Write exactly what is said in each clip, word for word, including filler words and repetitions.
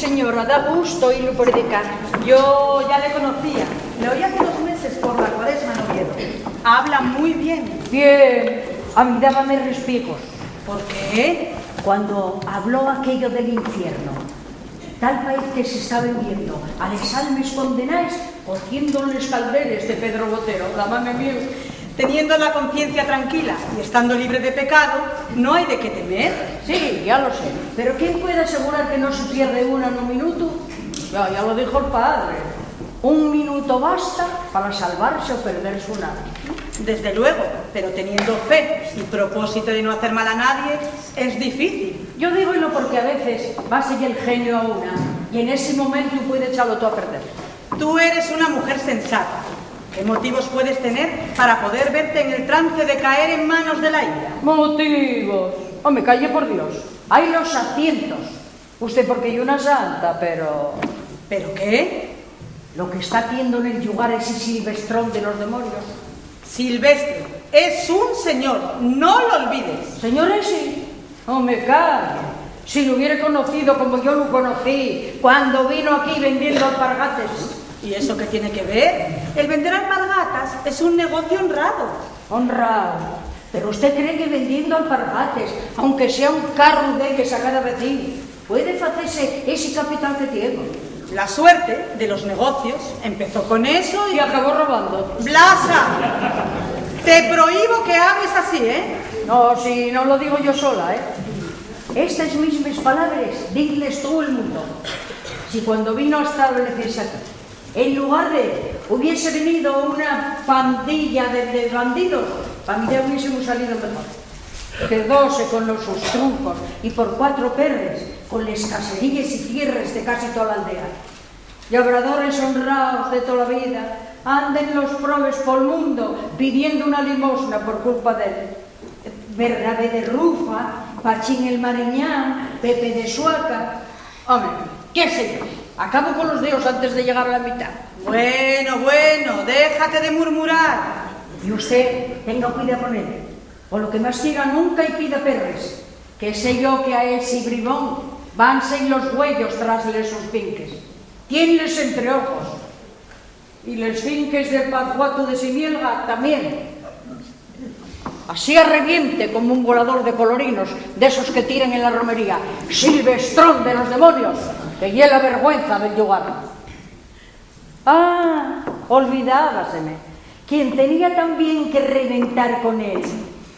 Señora, da gusto oírlo predicar. Yo ya le conocía. Le oí hace dos meses por la Cuaresma en Oviedo. Habla muy bien. Bien, a mí dábame respigos. ¿Por qué? Cuando habló aquello del infierno, tal paez que se saben viendo a les almes condenaes cociendo en les calderes de Pedro Botero. Dábame miedo. Teniendo la conciencia tranquila y estando libre de pecado, no hay de qué temer. Sí, ya lo sé. Pero ¿quién puede asegurar que no se pierde una en un minuto? Ya, ya lo dijo el padre. Un minuto basta para salvarse o perder su nave. Desde luego, pero teniendo fe y propósito de no hacer mal a nadie, es difícil. Yo dígolo porque a veces va el genio a una y en ese momento puede echarlo todo a perder. Tú eres una mujer sensata. ¿Qué motivos puedes tener para poder verte en el trance de caer en manos de la ira? ¿Motivos? Home, calle por Dios. Hay los asientos. Usted porque yo una santa, pero... ¿Pero qué? Lo que está haciendo en el lugar ese Silvestrón de los demonios. Silvestre es un señor, no lo olvides. Señor ese, home, calle. Si lo hubiera conocido como yo lo conocí, cuando vino aquí vendiendo alpargates. ¿Y eso qué tiene que ver? El vender alpargatas es un negocio honrado. Honrado. Pero usted cree que vendiendo alpargates, aunque sea un carru d'elles a cada vecín, puede facese ese capital que tiene? La suerte de los negocios empezó con eso y... Y acabó robando. Blasa, te prohíbo que hables así, ¿eh? No, si no lo digo yo sola, ¿eh? Estas mismas palabras, diles todo el mundo. Si cuando vino a establecerse aquí, en lugar de hubiese venido una pandilla de, de bandidos, pa mi ya hubiésemos salido mejor. Quedóse con los sus trucos y por cuatro perres, con les caseríes y tierres de casi toda la aldea. Llabradores honraos de toda la vida, anden los probes pol mundo pidiendo una limosna por culpa d'él. Bernabé de Rufa, Pachín el Mariñán, Pepe de Suaca. Home, qué sé yo, acabo con los deos antes de llegar a la mitad. Bueno, bueno, déjate de murmurar. Y usted tenga cuidado con él. O lo que más diga, nunca y pida perres. Que sé yo que a ese bribón vanse los güeyos tras les sus finques. Tienles entre ojos. Y les finques del Pazguatu de Simielga tamién. Así arreviente como un volador de colorinos, d'esos que tiren en la romería. Silvestrón de los demonios, que ye la vergüenza del llugar. Ah, olvidábaseme. Quien tenía tamién que reventar con él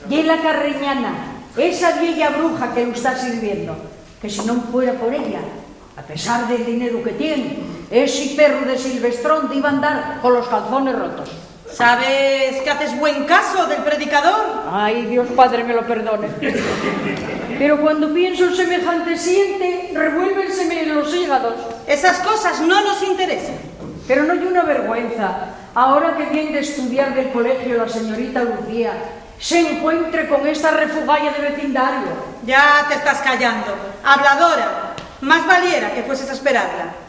ye la Carreñana, esa vieya bruja que lu ta sirviendo, que si non fuera por ella, a pesar del dineru que tien, esi perru de Silvestrón diba andar colos calzones rotos. ¿Sabes que haces buen caso del predicador? Ai, Dios Padre me lo perdone. Pero cuando pienso en semejante xente, revuélvenseme los hígados. Esas cosas no nos interesan. Pero no ye una vergüenza, ahora que vien d'estudiar del colegio la señorita Lucía, s'encuentre con esta refugalla de vecindario. Ya te estás callando. Habladora, más valiera que fueses a esperarla.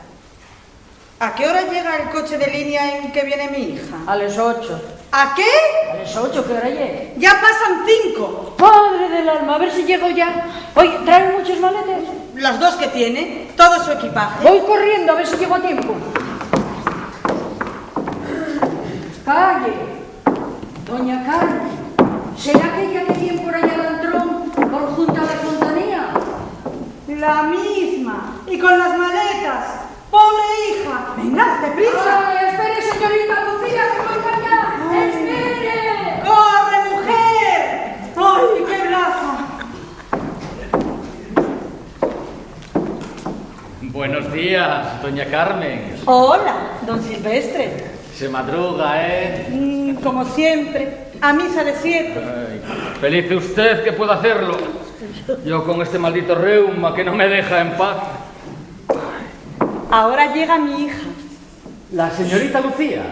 ¿A qué hora llega el coche de línea en que viene mi hija? A les ocho. ¿A qué? A les ocho, ¿qué hora ye? Ya pasan cinco. Padre del alma, a ver si llego ya. Oye, ¿traen muchos maletes? Las dos que tiene, todo su equipaje. Voy corriendo a ver si llego a tiempo. Calle, doña Carmen, ¿será aquella que tien por allá l'antrón por junta de fontanía? La misma, y con las maletas. ¡Pobre hija! Venga, date prisa. Ay, espere, señorita Lucía, que voy para allá. Ay. Espere. ¡Corre, mujer! ¡Ay, qué blasa! Buenos días, doña Carmen. Hola, don Silvestre. Se madruga, ¿eh? Mm, como siempre, a misa de siete. Ay, feliz usted que pueda hacerlo. Yo con este maldito reuma que no me deja en paz. Ahora llega mi hija. La señorita Lucía.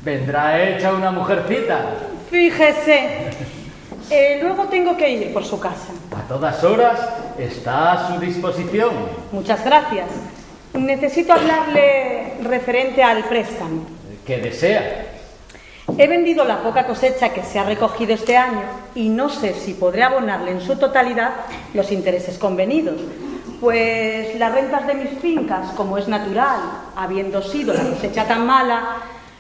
Vendrá hecha una mujercita. Fíjese. Eh, luego tengo que ir por su casa. A todas horas está a su disposición. Muchas gracias. Necesito hablarle referente al préstamo. ¿Qué desea? He vendido la poca cosecha que se ha recogido este año y no sé si podré abonarle en su totalidad los intereses convenidos. Pues las rentas de mis fincas, como es natural, habiendo sido la cosecha tan mala,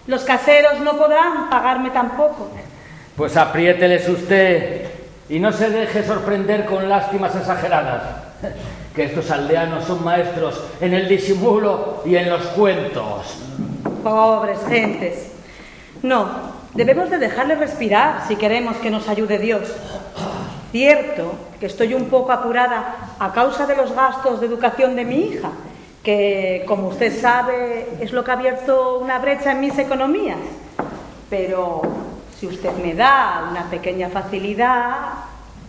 los caseros no podrán pagarme tampoco. Pues apriételes usté y no se deje sorprender con lástimas exageradas, que estos aldeanos son maestros en el disimulo y en los cuentos. Pobres gentes. No, debemos de dejarle respirar si queremos que nos ayude Dios. Cierto que estoy un poco apurada a causa de los gastos de educación de mi hija, que, como usted sabe, es lo que ha abierto una brecha en mis economías. Pero si usted me da una pequeña facilidad,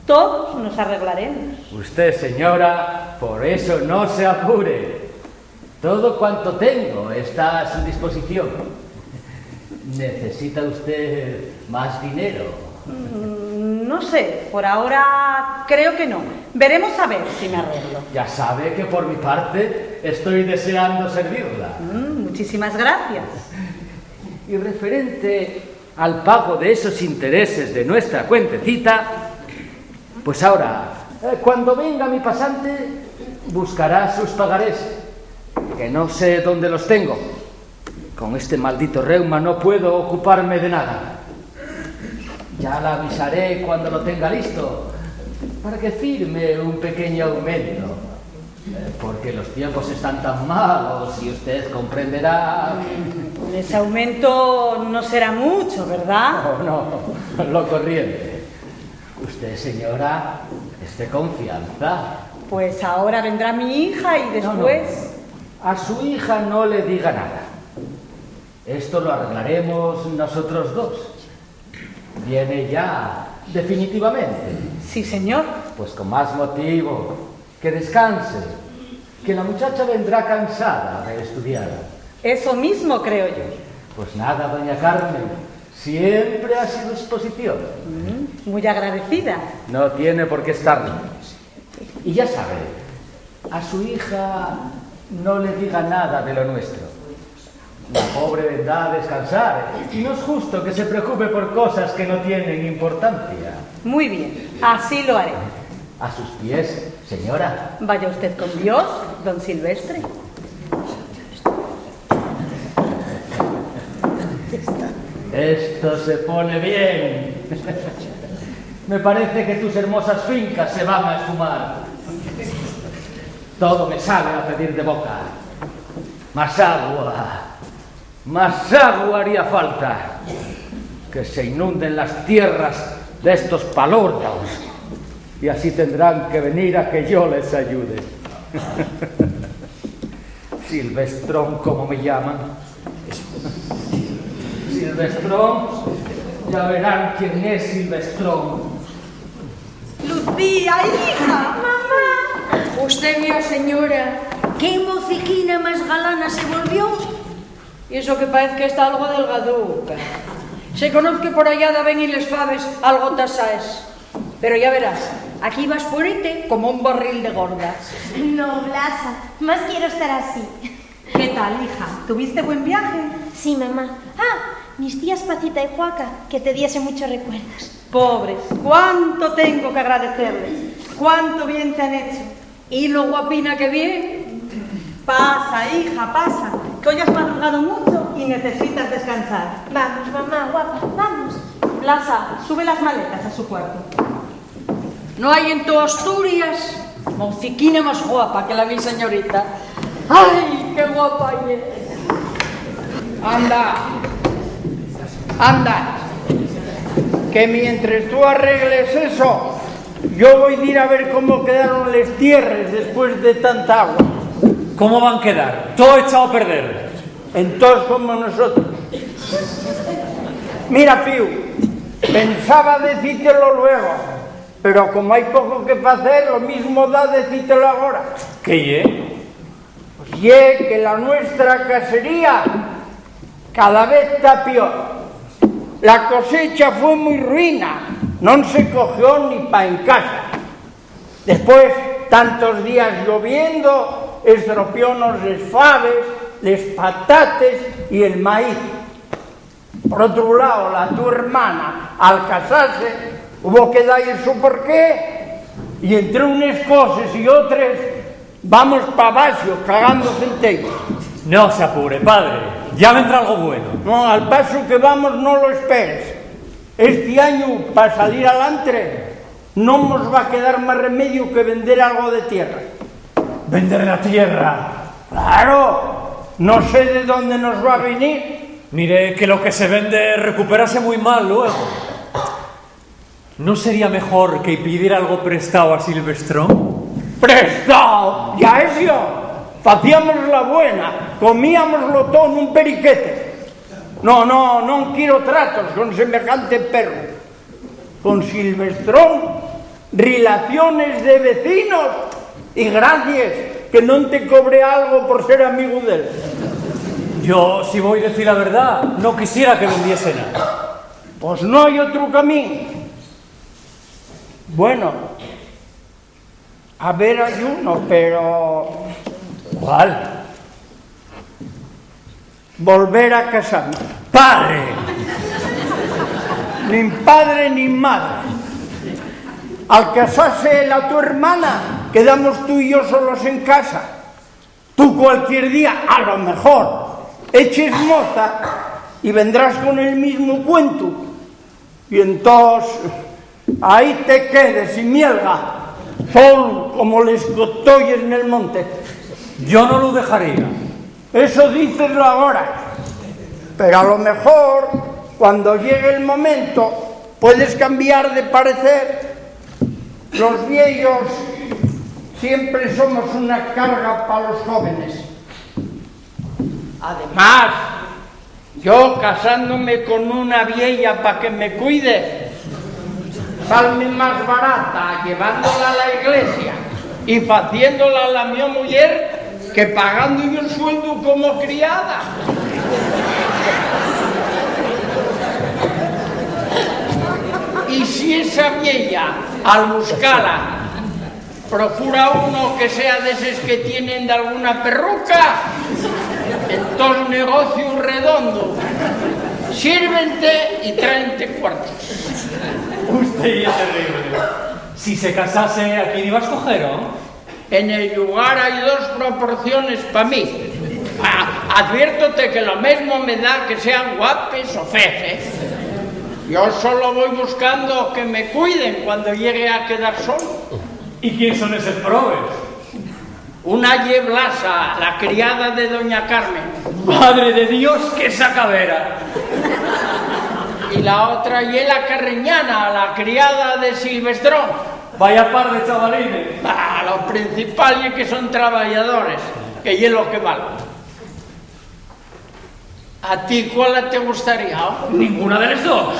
todos nos arreglaremos. Usted, señora, por eso no se apure. Todo cuanto tengo está a su disposición. ¿Necesita usted más dinero? Mm, no sé, por ahora creo que no. Veremos a ver si me arreglo. Ya sabe que por mi parte estoy deseando servirla. Mm, muchísimas gracias. Y referente al pago de esos intereses de nuestra cuentecita, pues ahora, eh, cuando venga mi pasante, buscará sus pagarés, que no sé dónde los tengo. Con este maldito reuma no puedo ocuparme de nada. Ya la avisaré cuando lo tenga listo, para que firme un pequeño aumento, eh, porque los tiempos están tan malos y usted comprenderá. Mm, ese aumento no será mucho, ¿verdad? No, no, lo corriente. Usted, señora, es de confianza. Pues ahora vendrá mi hija y... No, no. Después... A su hija no le diga nada. Esto lo arreglaremos nosotros dos. Viene ya, definitivamente. Sí, señor. Pues con más motivo. Que descanse, que la muchacha vendrá cansada de estudiar. Eso mismo creo yo. Pues nada, doña Carmen, siempre a su disposición. Mm, muy agradecida. No tiene por qué estarlo. Y ya sabe, a su hija no le diga nada de lo nuestro. La pobre vendrá a descansar, y no es justo que se preocupe por cosas que no tienen importancia. Muy bien, así lo haré. A sus pies, señora. Vaya usted con Dios, don Silvestre. Esto se pone bien. Me parece que tus hermosas fincas se van a esfumar. Todo me sabe a pedir de boca. Más agua, más agua haría falta. Que se inunden las tierras de estos palurdos, y así tendrán que venir a que yo les ayude. Silvestrón, ¿cómo me llaman? Silvestrón, ya verán quién es Silvestrón. Lucía, hija, mamá. Usted vio, señora, qué mociquina más galana se volvió. Y eso que paez que está algo delgaduca. Se conoz que por allá daben y les faves algo tasaes. Pero ya verás, aquí vas ponete como un barril de gorda. No, Blasa, más quiero estar así. ¿Qué tal, hija? ¿Tuviste buen viaje? Sí, mamá. Ah, mis tías Pacita y Juaca, que te diese muchos recuerdos. Pobres, cuánto tengo que agradecerles, cuánto bien te han hecho. ¿Y lo guapina que vien? Pasa, hija, pasa, que hoy has madrugado mucho y necesitas descansar. Vamos, mamá, guapa, vamos. Blasa, sube las maletas a su cuarto. No hai en toa Asturias mociquina más guapa que la mi señorita. ¡Ai, qué guapa ye! Anda, anda, que mientres tú arregles eso, yo voi dir a ver cómo quedaron les tierres después de tanta agua. ¿Cómo van quedar? Todo echao a perder. Entós, como nosotros. Mira, fíu, pensaba decítelo luego, pero como hai poco que facer, lo mismo da decítelo agora. ¿Qué ye? Pues ye que la nuestra casería cada vez ta pior. La cosecha fue mui ruina, non se cogió ni pa en casa. Después, tantos días lloviendo, estropiónos les faves, les patates y el maíz. Por otro lado, la tu hermana, al casase, hubo que dar su porqué, y entre unes coses y otres, Vamos pa baxo, cagando centellos. No se apure, padre, ya vendrá algo bueno. No, al paso que vamos, no lo esperes. Esti añu, pa salir alantre, non mos va quedar más remediu que vender algo de tierra. ¿Vender la tierra? Claro, no sé de dónde nos va a venir. Mire, que lo que se vende recupérase muy mal luego. ¿No sería mejor que pidiera algo prestao a Silvestrón? ¡Prestao! ¡Ya eso! Facíamos la buena, comíamoslo todo nun periquete. No, no, non quiero tratos con semejante perro. Con Silvestrón, relaciones de vecinos y gracies que non te cobre algo por ser amigu d'él. Yo, si voy a decir la verdad, no quisiera que vendiese nada. Pos no hai otru camín. Bueno, a ver, hai uno, pero ¿cuál? Volver a casarme. ¡Padre! Nin padre nin madre. Al casase la tu hermana, quedamos tú y yo solos en casa. Tú cualquier día, a lo mejor, eches moza y vendrás con el mismo cuento. Y entós, ahí te quedes, sin mielga, solo como les cotoyes nel monte. Yo no lo dejaría. Eso díceslo agora, pero a lo mejor, cuando llegue el momento, puedes cambiar de parecer. Los vieyos siempre somos una carga pa los jóvenes. Además, yo casándome con una vieya pa que me cuide, salme más barata llevándola a la iglesia y faciéndola la mio muyer que pagando-y un sueldu como criada. Y si esa vieya, al buscala, procura uno que sea d'eses que tienen dalguna perruca, entós negociu redondo. Sírvente y tráente cuartos. Usté ye terrible. Si se casase, ¿a quién iba a escoger, oh? En el llugar hai dos proporciones pa mí. Ah, adviértote que lo mesmo me da que sean guapes o fees, ¿eh? Yo solo voy buscando que me cuiden cuando llegue a quedar solo. ¿Y quién son eses probes? Una ye Blasa, la criada de doña Carmen. ¡Madre de Dios, qué sacadera! Y la otra ye la Carreñana, la criada de Silvestrón. Vaya par de chavalines. Ah, lo principal ye que son trabayadores, que ye lo que val. ¿A ti cuál te gustaría, oh? Ninguna de les dos.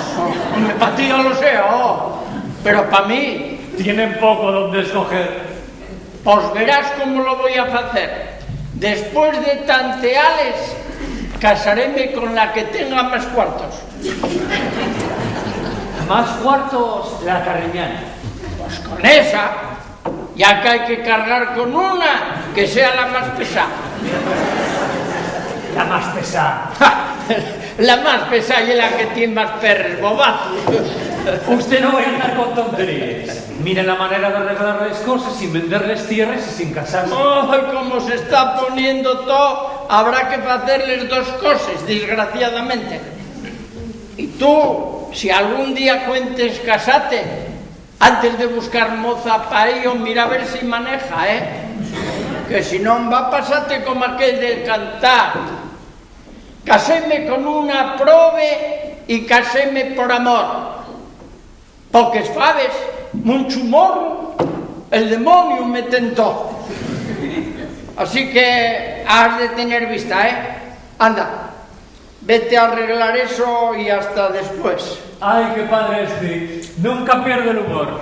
Home, pa ti ya lo sé, oh. Pero pa mí. Tienen poco donde escoger. Pos verás cómo lo voy a facer. Después de tanteales, casaréme con la que tenga más cuartos. Más cuartos, la Carreñana. Pos con esa. Ya qu'hai que cargar con una, que sea la más pesá. La más pesá. La más pesá ye la que tien más perres, bobazu. Usté no vaya a andar con tonteríes. Mira la manera d'arreglar les coses sin vender les tierres y sin casase. Ai, cómo se está poniendo to, habrá que facer les dos coses, desgraciadamente. Y tú, si algún día cuentes casate, antes de buscar moza pa ello, mira a ver si maneja, ¿eh? Que si non va pasate como aquel del cantar. Caséme con una probe y caséme por amor. Poques faves, munchu morru, el demoniu me tentó. Así que has de tener vista, ¿eh? Anda. Vete a arreglar eso y hasta después. Ai, qué padre esti, nunca pierde l'humor.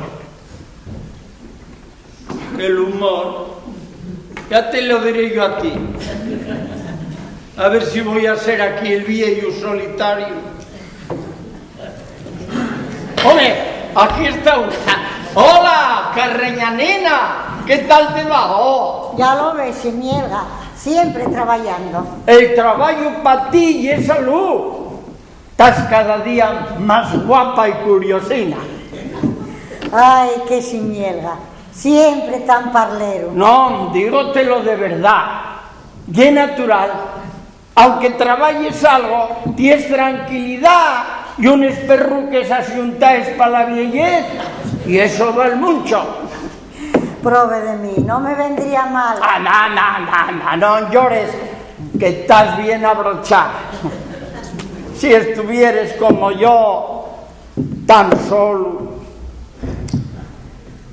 El humor, ya te lo diré yo a ti. A ver si voy a ser aquí el vieyu solitario. Home, aquí está una. Hola, Carreñanina, ¿qué tal te va? Oh. Ya lo ves, sin mielga, siempre trabajando. El trabajo pa ti ye salud. Estás cada día más guapa y curiosina. Ai, qué sin mielga. Siempre tan parlero. Non, dígotelo de verdá. Ye natural. Aunque trabayes algo, ties tranquilidá y unes perruques axuntaes pa la vieyez, y eso val muncho. Probe de mí, no me vendría mal. Ah, na, na, na, na, non llores, que tas bien abrochá. Si estuvieres como yo, tan solu.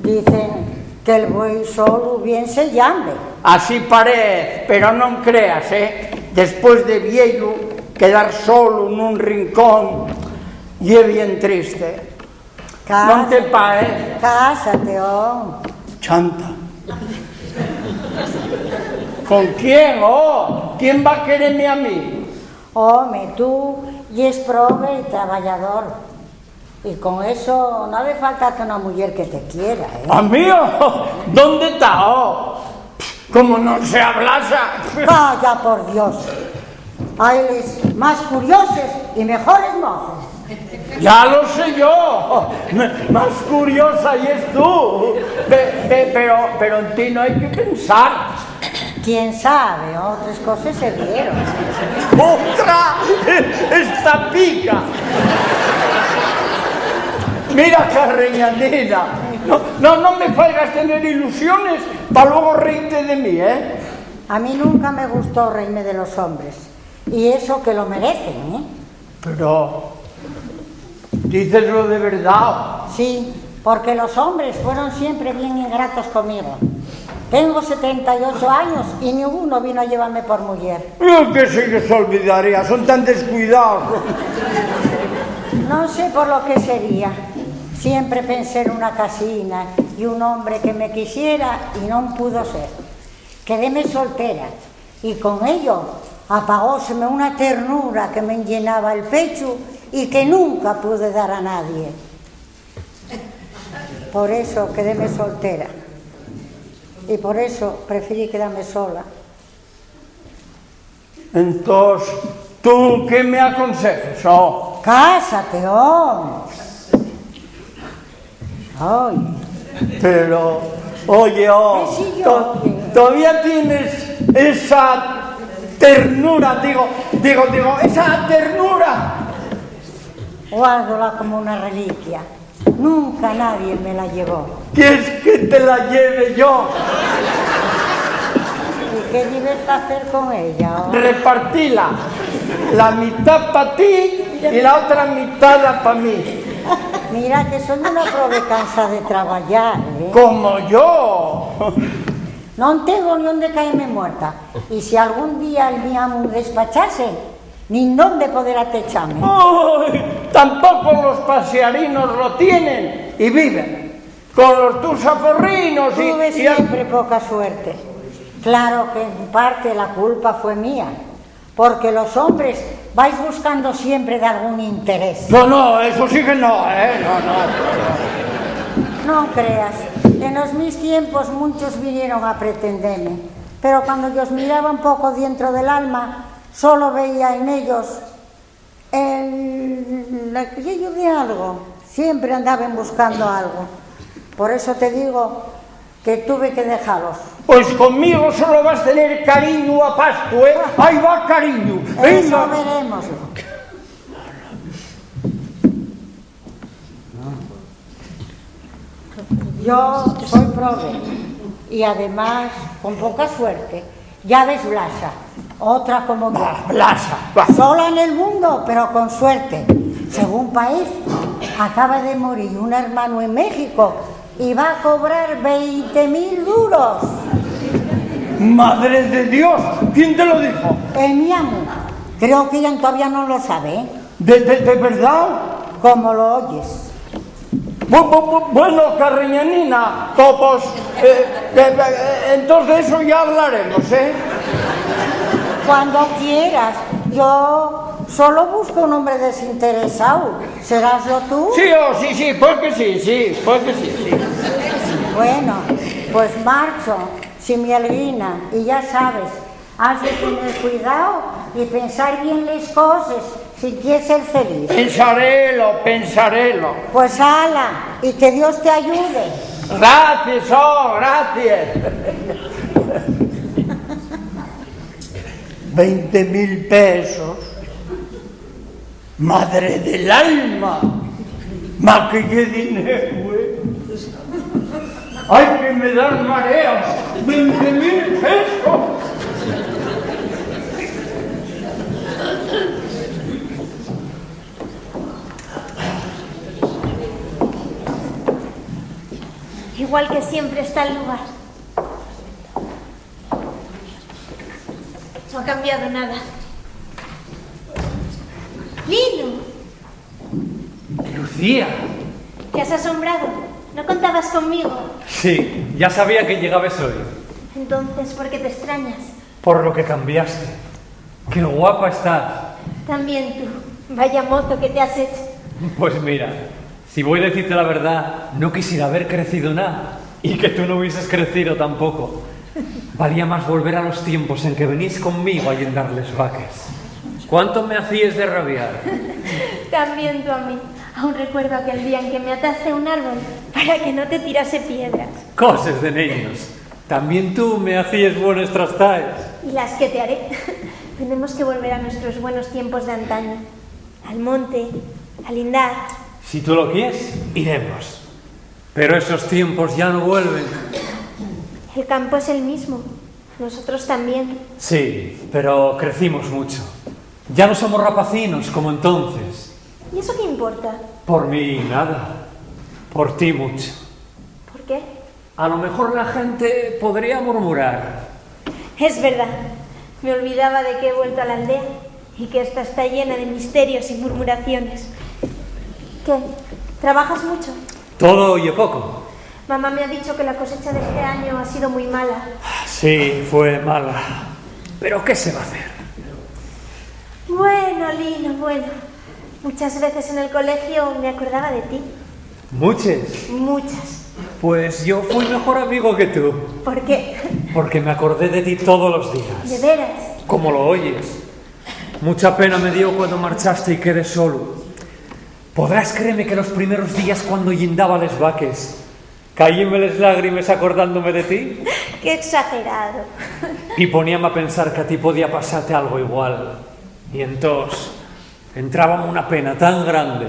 Dicen que'l boi solu bien se llambe. Así parez, pero non creas, eh? Después de vieyu, quedar solu nun rincón ye bien triste. Non te paez? Cásate, hom. Chanta. ¿Con quién, oh? ¿Quién va quereme a mí? Home, tú yes probe y trabayador. Y con eso no hace falta que una muyer que te quiera, ¿eh? ¿A mí, oh? ¿Dónde ta, oh? Como non se ablasa. Vaya, por Dios. Hailes más curioses y mejores moces. Ya lo sé yo. Más curiosa yes tú. Pe-, pe-, pero, pero en ti no hay que pensar. Quién sabe, otras cosas se vieron. ¡Otra! ¡Esta pica! Mira, carreñanina. No, no, no me faigas tener ilusiones pa luego reite de mí, ¿eh? A mí nunca me gustó reime de los hombres. Y eso que lo merecen, ¿eh? Pero, ¿díceslo de verdad? Sí, porque los hombres fueron siempre bien ingratos conmigo. Tengo setenta y ocho años y ninguno vino a llevarme por mujer. Yo que sí que se olvidaría, son tan descuidados. No sé por lo que sería. Siempre pensé en una casina y un hombre que me quisiera y no pudo ser. Quedéme soltera. Y con ello apagóseme una ternura que me llenaba el pechu y que nunca pude dar a nadie. Por eso quedéme soltera. Y por eso preferí quedame sola. Entós, ¿tú qué me aconsejes, oh? Cásate, hom. Ay. Pero, oye, oh, to-, todavía tienes esa ternura, digo, digo, digo, esa ternura. Guárdola como una reliquia. Nunca nadie me la llevó. ¿Quieres que te la lleve yo? ¿Y qué debes hacer con ella, oh? Repartila. La mitá pa ti y la otra mitá pa mí. Mira que soy una probe cansa de trabayar, ¿eh? Como yo. Non tengo ni onde caime muerta. Y si algún día el mi amu despachase, nin dónde poder atechame. ¡Ay! Tampoco los pasiarinos lo tienen y viven con los tus aforrinos y... Tuve y a- siempre poca suerte. Claro que en parte la culpa fue mía. Porque los hombres vais buscando siempre d'algún interés. No, no, eso sí que no, ¿eh? No, no. Non creas, en los mis tiempos munchos vinieron a pretendeme, pero cuando yos miraba un poco dientro del alma, solo veía en ellos el, aquello de algo. Siempre andaben buscando algo. Por eso te digo que tuve que dejalos. Pues conmigo solo vas tener cariño a pastu, ¿eh? Ahí va cariño. Eso verémoslo. Yo soy probe y además con poca suerte. Ya ves, Blasa, otra como yo. Bah, Blasa, bah. Sola en el mundo, pero con suerte. Según paez, acaba de morir un hermano en México y va a cobrar veinte mil duros. ¡Madre de Dios! ¿Quién te lo dijo? El mi amu. Creo que ella todavía no lo sabe, ¿eh? ¿De, de, de verdad? Como lo oyes. Bu-, bu-, bu-, bueno, carreñanina, to-, pues, eh, eh, eh, entonces de eso ya hablaremos, ¿eh? Cuando quieras. Yo solo busco un hombre desinteresado. ¿Seráslo tú? Sí, oh, sí, sí, pues que sí, sí, pues que sí, sí. Bueno, pues marcho, si mi Alguina, y ya sabes, has de tener cuidao y pensar bien les coses si quies ser feliz. Pensarelo, pensarelo. Pues ala, y que Dios te ayude. Gracias, oh, gracias. Veinte mil pesos. Madre del alma. Ma que ye dinero, eh. Ai, que me dan mareas. Veinte mil pesos. Igual que siempre está el lugar. No ha cambiado nada. ¡Lino! Lucía. ¿Te has asombrado? ¿No contabas conmigo? Sí, ya sabía que llegabes hoy. Entonces, ¿por qué te extrañas? Por lo que cambiaste. Qué guapa estás. También tú. Vaya mozo que te has hecho. Pues mira, si voi decite la verdá, no quisiera haber crecido ná, y que tú no hubieses crecido tampoco. Valía más volver a los tiempos en que venís conmigo a llendar les vaques. ¿Cuánto me hacíes de rabiar? También tú a mí. Aún recuerdo aquel día en que me ataste a un árbol para que no te tirase piedras. Coses de neños. También tú me hacíes bones trastaes. Y las que te haré. Tenemos que volver a nuestros buenos tiempos de antaño. Al monte, a lindar. Si tú lo quies, iremos. Pero esos tiempos ya no vuelven. El campo es el mismo. Nosotros también. Sí, pero crecimos mucho. Ya no somos rapacinos como entonces. ¿Y eso qué importa? Por mí, nada. Por ti, mucho. ¿Por qué? A lo mejor la gente podría murmurar. Es verdad, me olvidaba de que he vuelto a la aldea y que esta está llena de misterios y murmuraciones. ¿Qué? ¿Trabajas mucho? Todo y poco. Mamá me ha dicho que la cosecha de este año ha sido muy mala. Sí, fue mala. Pero ¿qué se va a hacer? Bueno, Lino, bueno. Muchas veces en el colegio me acordaba de ti. ¿Muches? Muchas. Pues yo fui mejor amigo que tú. ¿Por qué? Porque me acordé de ti todos los días. ¿De veras? Como lo oyes. Mucha pena me dio cuando marchaste y quedé solo. Podrás creerme que los primeros días, cuando llindaba les vaques, caíenme les lágrimes acordándome de ti. ¡Qué exagerado! Y poníame a pensar que a ti podía pasarte algo igual. Y entós entrábame una pena tan grande.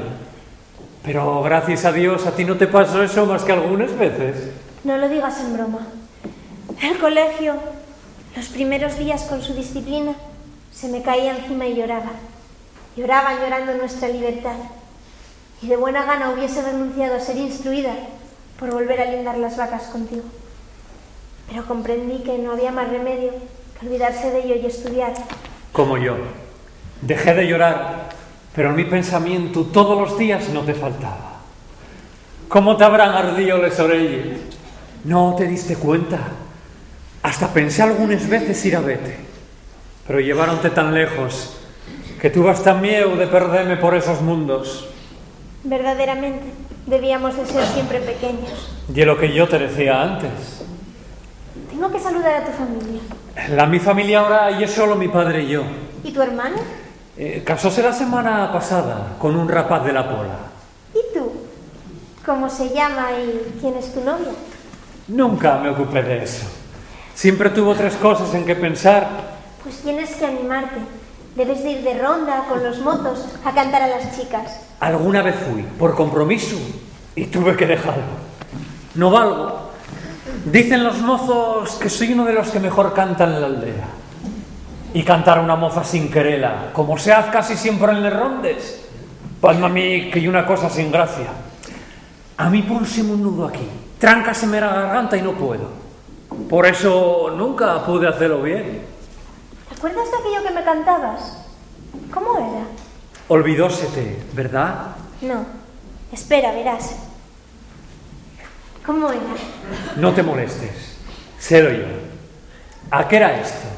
Pero, gracias a Dios, a ti no te pasó eso más que algunas veces. No lo digas en broma. El colegio, los primeros días con su disciplina, se me caía encima y lloraba. Lloraba llorando nuestra libertad. Y de buena gana hubiese renunciado a ser instruida por volver a lindar las vacas contigo. Pero comprendí que no había más remedio que olvidarse d'ello y estudiar. Como yo. Dejé de llorar, pero en mi pensamientu todos los días no te faltaba. ¿Cómo te habrán ardío les orelles? No te diste cuenta. Hasta pensé algunes veces ir a vete. Pero lleváronte tan lejos que tuve hasta mieu de perdeme por esos mundos. Verdaderamente, debíamos de ser siempre pequeños. Ye lo que yo te decía antes. Tengo que saludar a tu familia. La mi familia ahora ye solo mi padre y yo. ¿Y tu hermano? Eh, casóse la semana pasada con un rapaz de La Pola. ¿Y tú? ¿Cómo se llama y quién es tu novia? Nunca me ocupé de eso. Siempre tuve otras cosas en que pensar. Pues tienes que animarte. Debes de ir de ronda con los mozos a cantar a las chicas. Alguna vez fui, por compromiso, y tuve que dejarlo. No valgo. Dicen los mozos que soy uno de los que mejor cantan en la aldea. Y cantar a una moza sin querela, como se hace casi siempre en les rondes, palma a mí que ye una cosa sin gracia. A mí pónseme un nudo aquí, tráncaseme la garganta y no puedo. Por eso nunca pude hacelo bien. ¿Te acuerdas de aquello que me cantabas? ¿Cómo era? Olvidósete, ¿verdad? No. Espera, verás. ¿Cómo era? No te molestes. Sélo yo. ¿A qué era esto?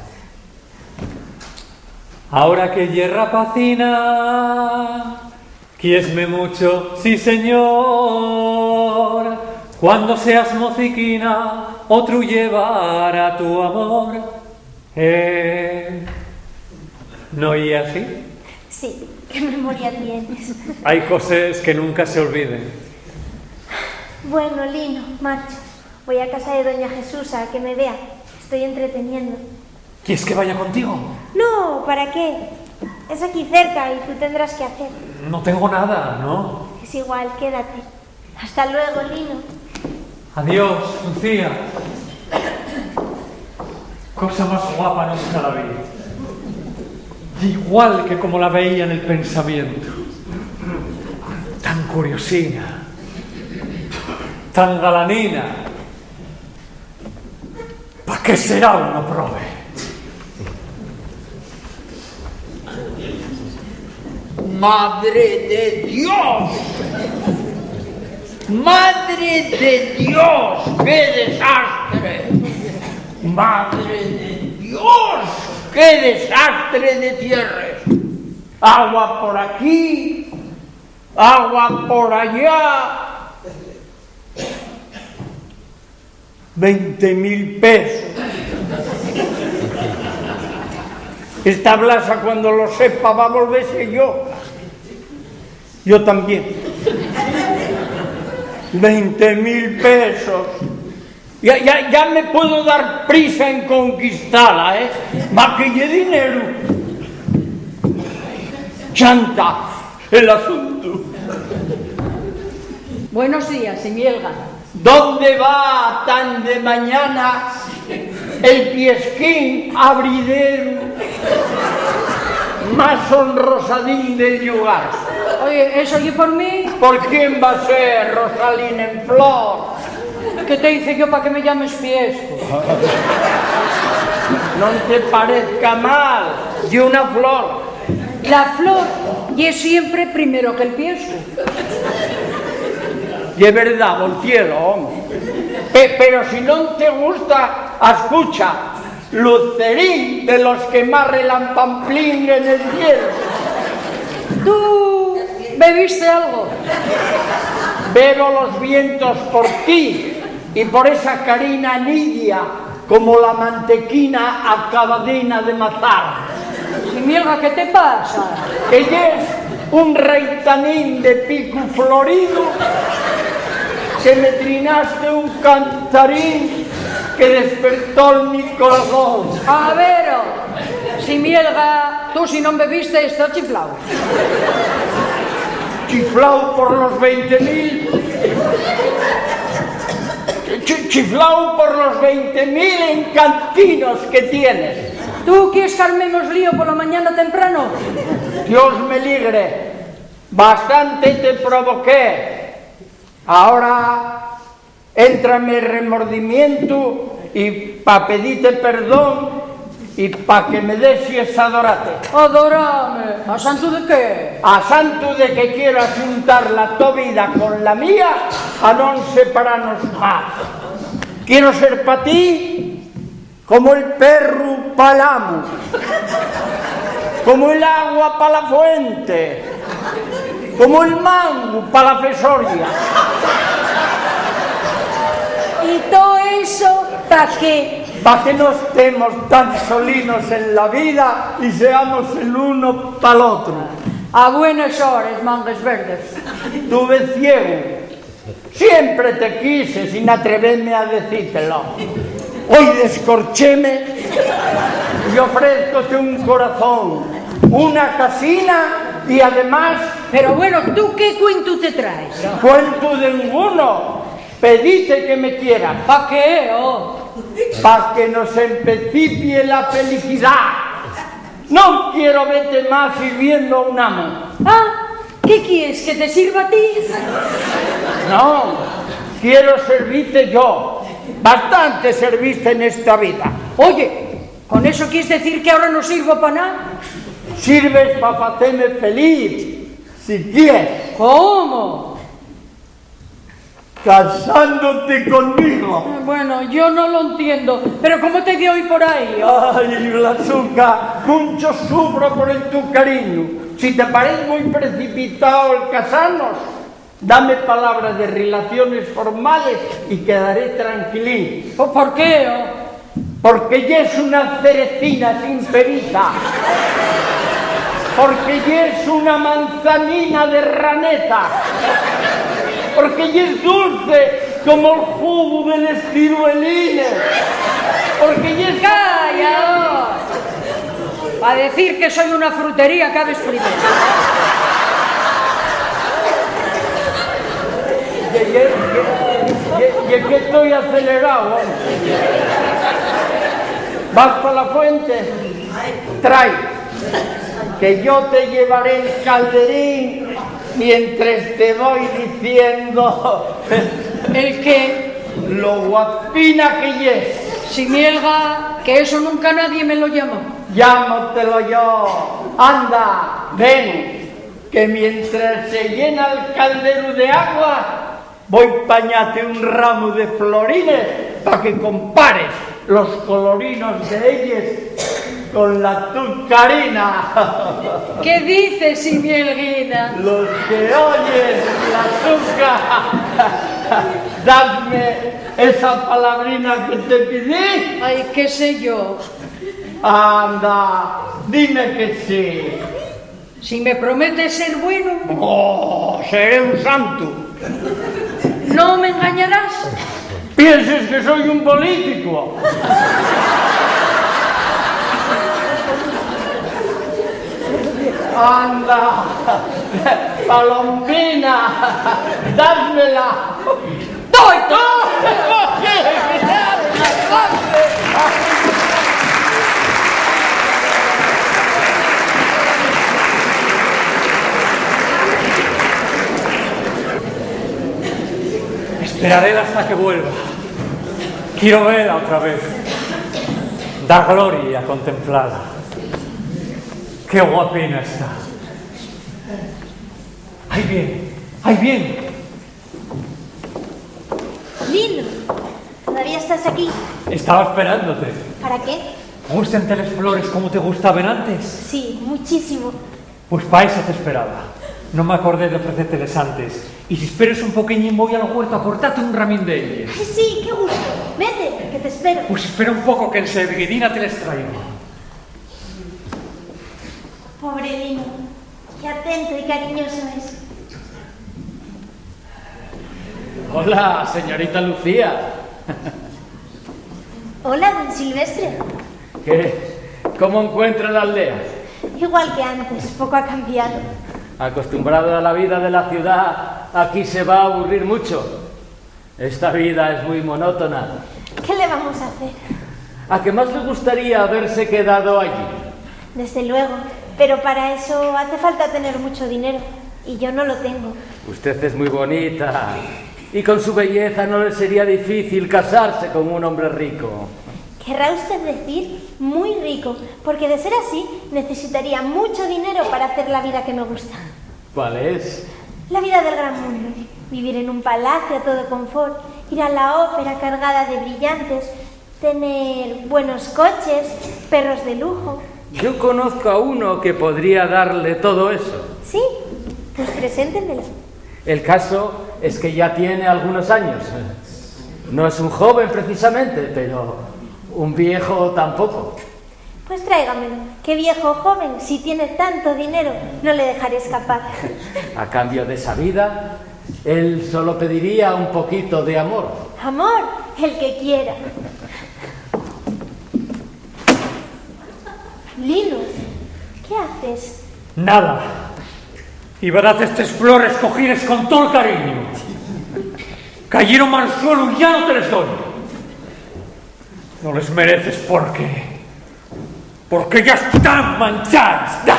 Ahora que ye rapacina, quiesme mucho, sí señor. Cuando seas mociquina, otru llevará tu amor. Eh, ¿no ye así? Sí, qué memoria tienes. Hay coses que nunca se olviden. Bueno, Lino, marcho. Voi a casa de doña Jesusa, a que me vea. Estoy entreteniendo. ¿Quies que vaya contigo? No, ¿para qué? Es aquí cerca y tú tendrás que hacer. No tengo nada, ¿no? Es igual, quédate. Hasta luego, Lino. Adiós, Lucía. Cosa más guapa nunca la vi. Igual que como la veía en el pensamiento. Tan curiosina, tan galanina. ¿Pa qué será una probe? ¡Madre de Dios! ¡Madre de Dios! ¡Qué desastre! ¡Madre de Dios! ¡Qué desastre de tierres! Agua por aquí, agua por allá. Veinte mil pesos. Esta blasa, cuando lo sepa, va a volverse lloca. Yo también. Veinte mil pesos. Ya, ya, ya me puedo dar prisa en conquistala, ¿eh? Más que ye dinero. Chanta el asunto. Buenos días, Simielga. ¿Dónde va tan de mañana el piesquín abrideru más honrosadín del llugar? Oye, ¿eso ye por mí? ¿Por quién va a ser, Rosalín en flor? ¿Qué te hice yo pa que me llames piesco? Non te parezca mal, ye una flor. La flor ye siempre primero que'l piescu. Ye verdá, Boltielo, home. Pe-, pero si non te gusta, escucha, lucerín de los que más relampanplinguen el cielo. ¿Tú bebiste algo? Bebo los vientos por ti y por esa carina nidia como la mantequina acabadina de mazar. Simielga, ¿qué te pasa? Que yes un reitanín de picu florido que me trinaste un cantarín que despertó'l mi corazón. A ver, oh, Simielga, tú si non bebiste, estás chiflao. Chiflao por los veinte mil. Chi-, chiflao por los veinte mil encantinos que tienes. ¿Tú quies qu'armemos lío pola mañana temprano? Dios me ligre. Bastante te provoqué. Ahora éntrame remordimientu y pa pedite perdón y pa que me dexies adorate. ¿Adorame? ¿A santu de qué? A santu de que quiero axuntar la to vida con la mía pa non separanos más. Quiero ser pa ti como el perru pal amu, como el agua pa la fuente, como el mangu pa la fesoria. ¿Y todo eso pa qué? Pa que no estemos tan solinos en la vida y seamos el uno pal otru. A buenas horas, mangues verdes. Tuve ciego. Siempre te quise sin atreveme a decítelo. Hoy descorchéme y ofrézcote un corazón, una casina y además... Pero bueno, ¿tú qué cuentu te traes? Cuentu denguno. Pedite que me quieras. ¿Pa qué, oh? Pa que nos empecipie la felicidá. Non quiero vete más sirviendo a un amo. Ah, ¿qué quies, que te sirva a ti? Non, quiero servite yo. Bastante serviste nesta vida. Oye, ¿con eso quies decir que ahora no sirvo pa nada? Sirves pa faceme feliz, si quies. ¿Cómo? Casándote conmigo. Eh, bueno, yo no lo entiendo, pero ¿cómo te dio hoy por ahí? Ay, Blasuca, mucho sufro por el tu cariño. Si te parece muy precipitado el casarnos, dame palabra de relaciones formales y quedaré tranquilín. ¿Po-, por qué, oh? Porque yes una cerecina sin perita. Porque yes una manzanina de raneta. Porque yes dulce como'l jugu de les ciruelines. Porque yes... Calla! Pa decir que soi una frutería, cabes primero. Ye, ye, ye, ye, ye que toi acelerao, home. Vas pa la fuente? Trai, que yo te llevaré el calderín mientres te voy diciendo... ¿El qué? Lo guapina que yes. Si mielga, que eso nunca nadie me lo llamó. Llámotelo yo. Anda, ven, que mientras se llena el caldero de agua, voi pañate un ramu de florines pa que compares los colorinos de elles con la tu carina. ¿Qué dices, si mielguina? Los que oyes la tuca, dadme esa palabrina que te pidí. Ay, qué sé yo. Anda, dime que sí. Si me prometes ser bueno... Oh, seré un santu. ¿No me engañarás? ¿Pienses que soy un político? Anda, palombina, dádmela. ¡Toi! Esperaré hasta que vuelva. Quiero verla otra vez. Da gloria contemplarla. Qué guapina está. Ahí viene, ahí viene. Lino, ¿todavía estás aquí? Estaba esperándote. ¿Para qué? ¿Gusten les flores como te gustaban antes? Sí, muchísimo. Pues pa eso te esperaba. No me acordé de ofrecérteles antes. Y si esperes un poqueñín, voy a la huerta a portate un ramín de ellas. Ay, sí, qué gusto. Vete, que te espero. Pues espera un poco que enseguidina te les traigo. Pobre Lino, qué atento y cariñoso es. Hola, señorita Lucía. Hola, don Silvestre. ¿Qué? ¿Cómo encuentra la aldea? Igual que antes, poco ha cambiado. Acostumbrado a la vida de la ciudad, aquí se va a aburrir mucho. Esta vida es muy monótona. ¿Qué le vamos a hacer? ¿A qué más le gustaría haberse quedado allí? Desde luego, pero para eso hace falta tener mucho dinero, y yo no lo tengo. Usted es muy bonita, y con su belleza no le sería difícil casarse con un hombre rico. Querrá usted decir muy rico, porque de ser así necesitaría mucho dinero para hacer la vida que me gusta. ¿Cuál es? La vida del gran mundo. Vivir en un palacio a todo confort, ir a la ópera cargada de brillantes, tener buenos coches, perros de lujo. Yo conozco a uno que podría darle todo eso. ¿Sí? Pues preséntemelo. El caso es que ya tiene algunos años. No es un joven precisamente, pero un viejo tampoco. Pues tráigamelo, que viejo o joven, si tiene tanto dinero, no le dejaré escapar. A cambio de esa vida, él solo pediría un poquito de amor. Amor, el que quiera. Lino, ¿qué haces? Nada. Iba a darte estes flores cogíes con tol cariño. Cayeron al suelo y ya no te les doy. No les mereces porque, porque ya están manchaes. ¡Da!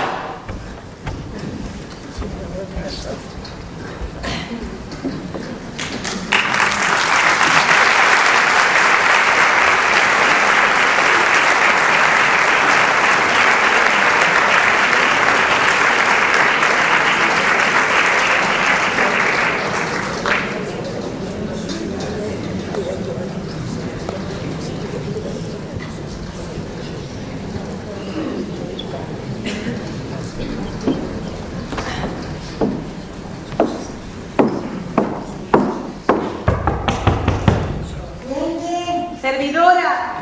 Servidora.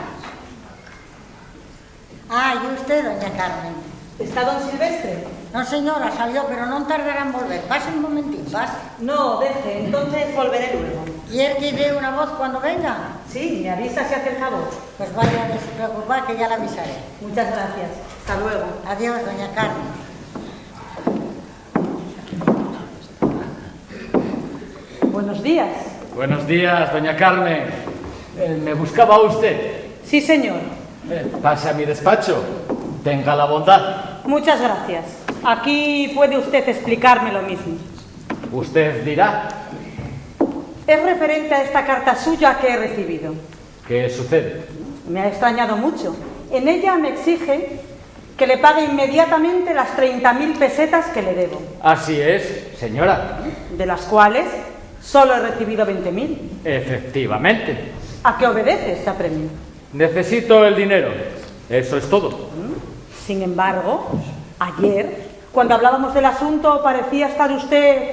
Ah, ¿y usted, doña Carmen? ¿Está don Silvestre? No, señora, salió, pero non tardará en volver. Pase un momentín, pase. No, deje, entonces volveré luego. ¿Quier que dé una voz cuando venga? Sí, me avisa si hace el favor. Pues vaya, no se preocupa, que ya la avisaré. Muchas gracias. Hasta luego. Adiós, doña Carmen. Buenos días. Buenos días, doña Carmen. Eh, ¿me buscaba usted? Sí, señor. Eh, pase a mi despacho. Tenga la bondad. Muchas gracias. Aquí puede usted explicarme lo mismo. Usted dirá. Es referente a esta carta suya que he recibido. ¿Qué sucede? Me ha extrañado mucho. En ella me exige que le pague inmediatamente las treinta mil pesetas que le debo. Así es, señora. De las cuales solo he recibido veinte mil. Efectivamente. ¿A qué obedece este apremio? Necesito el dinero. Eso es todo. Sin embargo, ayer, cuando hablábamos del asunto, parecía estar usted,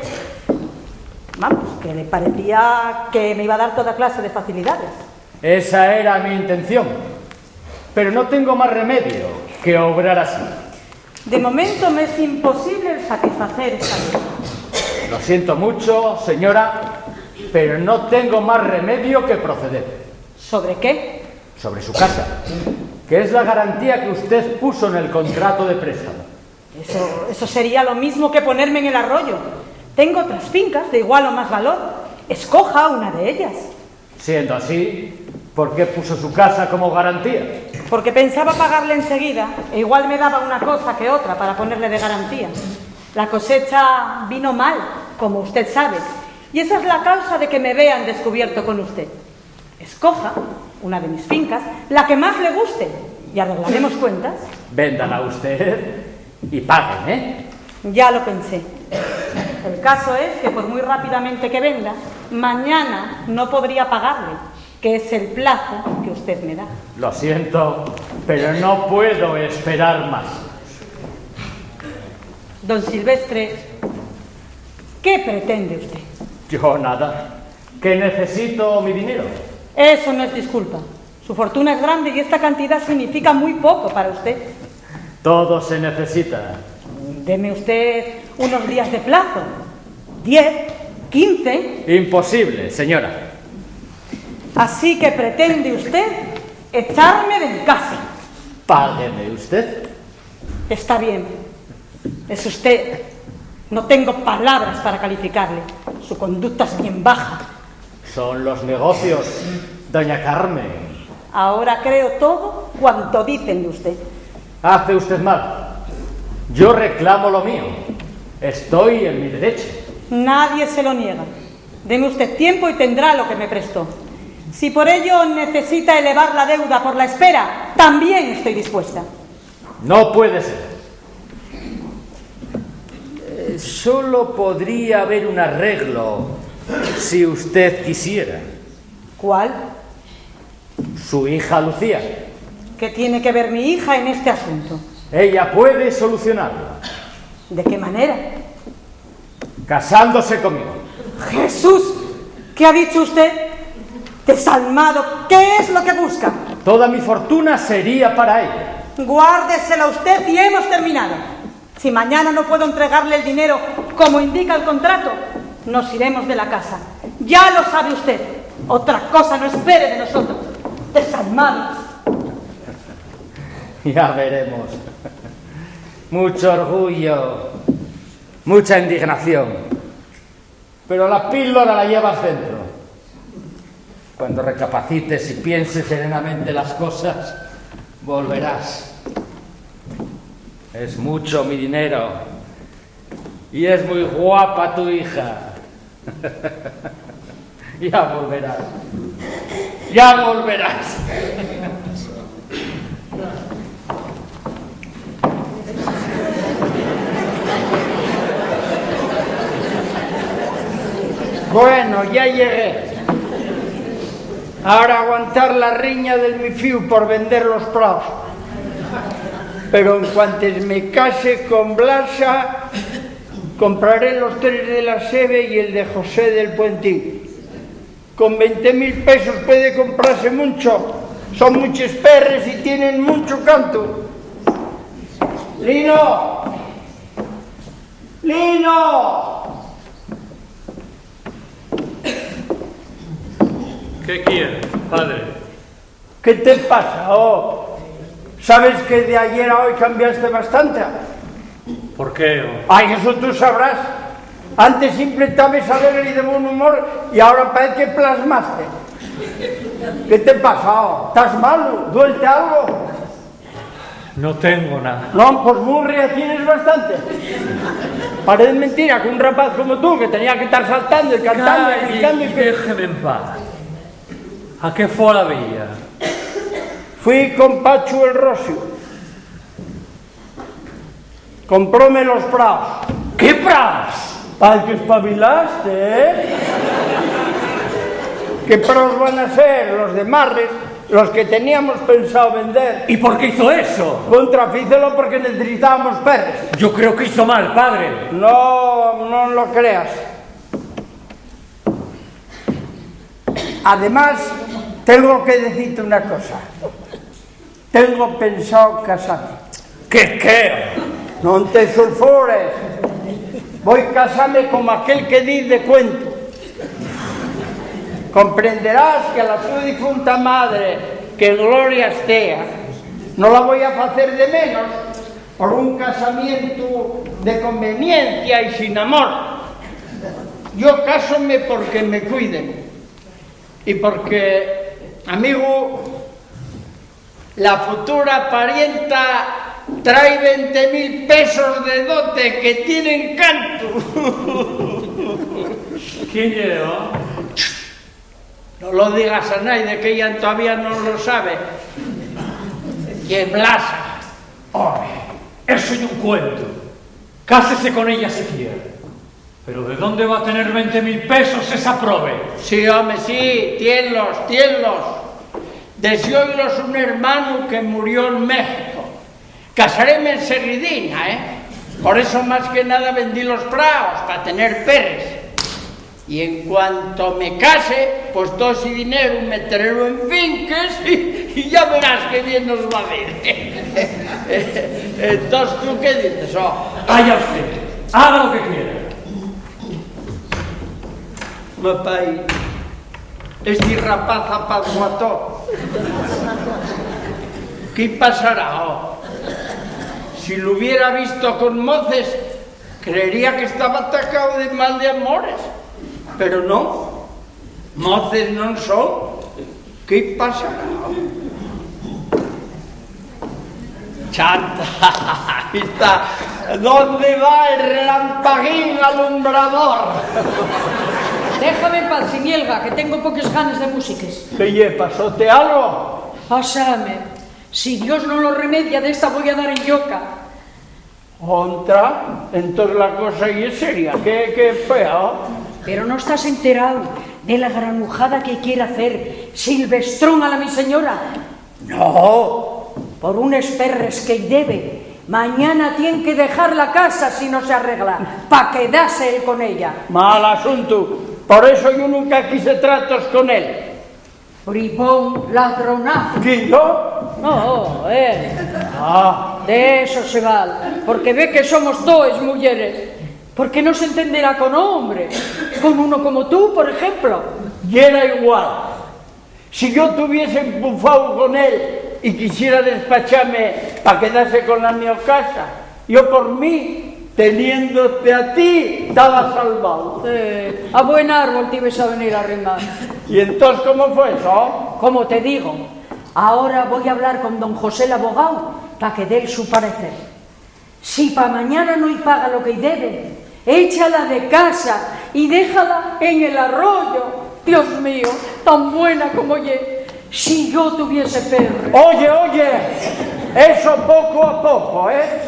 vamos, que le parecía que me iba a dar toda clase de facilidades. Esa era mi intención. Pero no tengo más remedio que obrar así. De momento me es imposible el satisfacer esta demanda. Lo siento mucho, señora, pero no tengo más remedio que proceder. ¿Sobre qué? Sobre su casa, que es la garantía que usted puso en el contrato de préstamo. Eso, eso sería lo mismo que ponerme en el arroyo. Tengo otras fincas de igual o más valor. Escoja una de ellas. Siendo así, ¿por qué puso su casa como garantía? Porque pensaba pagarle enseguida, e igual me daba una cosa que otra para ponerle de garantía. La cosecha vino mal, como usted sabe, y esa es la causa de que me vea en descubierto con usted. Escoja una de mis fincas, la que más le guste, y arreglaremos cuentas. Véndala usted y págueme, ¿eh? Ya lo pensé. El caso es que por muy rápidamente que venda, mañana no podría pagarle, que es el plazo que usted me da. Lo siento, pero no puedo esperar más. Don Silvestre, ¿qué pretende usted? Yo nada. Que necesito mi dinero. Eso no es disculpa. Su fortuna es grande y esta cantidad significa muy poco para usted. Todo se necesita. Deme usted unos días de plazo. ¿Diez? ¿Quince? Imposible, señora. Así que pretende usted echarme de mi casa. Págueme usted. Está bien. Es usted. No tengo palabras para calificarle. Su conducta es bien baja. Son los negocios, doña Carmen. Ahora creo todo cuanto dicen de usted. Hace usted mal. Yo reclamo lo mío. Estoy en mi derecho. Nadie se lo niega. Deme usted tiempo y tendrá lo que me prestó. Si por ello necesita elevar la deuda por la espera, también estoy dispuesta. No puede ser. Eh, solo podría haber un arreglo si usted quisiera. ¿Cuál? Su hija Lucía. ¿Qué tiene que ver mi hija en este asunto? Ella puede solucionarlo. ¿De qué manera? Casándose conmigo. Jesús, ¿qué ha dicho usted? Desalmado, ¿qué es lo que busca? Toda mi fortuna sería para ella. Guárdesela usted y hemos terminado. Si mañana no puedo entregarle el dinero como indica el contrato, nos iremos de la casa. Ya lo sabe usted. Otra cosa no espere de nosotros. Desalmados. Ya veremos. Mucho orgullo, mucha indignación. Pero la píldora la llevas dentro. Cuando recapacites y pienses serenamente las cosas, volverás. Es mucho mi dinero. Y es muy guapa tu hija. Ya volverás. Ya volverás. Bueno, ya llegué. Ahora aguantar la riña del mi fíu por vender los praos. Pero en cuantes me case con Blasa, compraré los tres de la Seve y el de José del Puentín. Con veinte mil pesos puede comprarse muncho. Son munches perres y tienen muncho cantu. Lino, ¡Lino! ¿Qué quiere, padre? ¿Qué te pasa, oh? ¿Sabes que de ayer a hoy cambiaste bastante? ¿Por qué, oh? Ay, eso tú sabrás. Antes siempre estabes alegre y de buen humor y ahora parece que plasmaste. ¿Qué te pasa, oh? ¿Estás malo? ¿Duelte algo? No tengo nada. No, pues murria tienes bastante. Parece mentira que un rapaz como tú, que tenía que estar saltando y cantando y Calle, gritando y que déjeme en paz. ¿A qué fue a la villa? Fui con Pachu el Rosio. Compróme los praos. ¿Qué praos? Pal que espabilaste, ¿eh? ¿Qué praos van a ser? Los de Marres, los que teníamos pensado vender. ¿Y por qué hizo eso? Contra, fícelo porque necesitábamos perres. Yo creo que hizo mal, padre. No, no lo creas. Además, tengo que decirte una cosa. Tengo pensao casame. ¿Qué, qué? Non te sulfures. Voi casame como aquel que diz de cuento. Comprenderás que a la tu difunta madre, que en gloria estea, no la voi a facer de menos por un casamientu de conveniencia y sin amor. Yo cásome porque me cuiden y porque, amigu, la futura parienta trai venti mil pesos de dote que tien encantu. ¿Quién ye, oh? No lo digas a naide, que ella todavía no lo sabe. Ye Blasa. Home, eso ye un cuento. Cásese con ella si quiere. Pero ¿de dónde va a tener venti mil pesos esa probe? Sí, home, sí, tienlos, tienlos. Dexóilos un hermanu que murió en México. Casaréme enseguidina, ¿eh? Por eso, más que nada, vendí los praos, pa tener perres. Y en cuanto me case, pues todo ese dinero meterélo en finques y, y ya verás qué bien nos va a ir. Entonces, ¿tú qué dices, oh? Vaya usted, haga lo que quiera. Ma pai, esti rapaz apazguató. ¿Qué pasará, oh? Si lo hubiera visto con moces, creería que estaba atacao de mal de amores. Pero no, moces non son. ¿Qué pasará? Chanta, ¿dónde va el relampaguín alumbrador? Déjame en paz, Sinielga, que tengo poques ganes de músiques. ¿Qué ye? ¿Pasóte algo? Pásame. Si Dios no lo remedia, de esta voy a dar en lloca. Ontra, entós la cosa ye seria. ¿Qué, qué fue, oh? Pero no estás enterao de la granujada que quiere hacer Silvestrón a la mi señora. No. Por unes perres que-y debe, mañana tien que dejar la casa si no se arregla, pa quedase él con ella. Mal asuntu. Por eso yo nunca quise tratos con él. Bribón, ladronazo. ¿Quién, yo? No, él. Ah. De eso se val, porque ve que somos toes muyeres. ¿Por qué no se entenderá con hombres? Con uno como tú, por ejemplo. Yera igual. Si yo tuviese empufao con él y quisiera despachame pa quedase con la mio casa, yo por mí, teniéndote a ti, taba salvao. Eh, a buen árbol t'ibes a venir a arrimar. ¿Y entós cómo fue eso? Como te digo, ahora voy a hablar con don José el abogao pa que dé-y su parecer. Si pa mañana no-y paga lo que-y debe, échala de casa y déjala en el arroyo. Dios mío, tan buena como ye. Si yo tuviese perro. Oye, oye, eso poco a poco, ¿eh?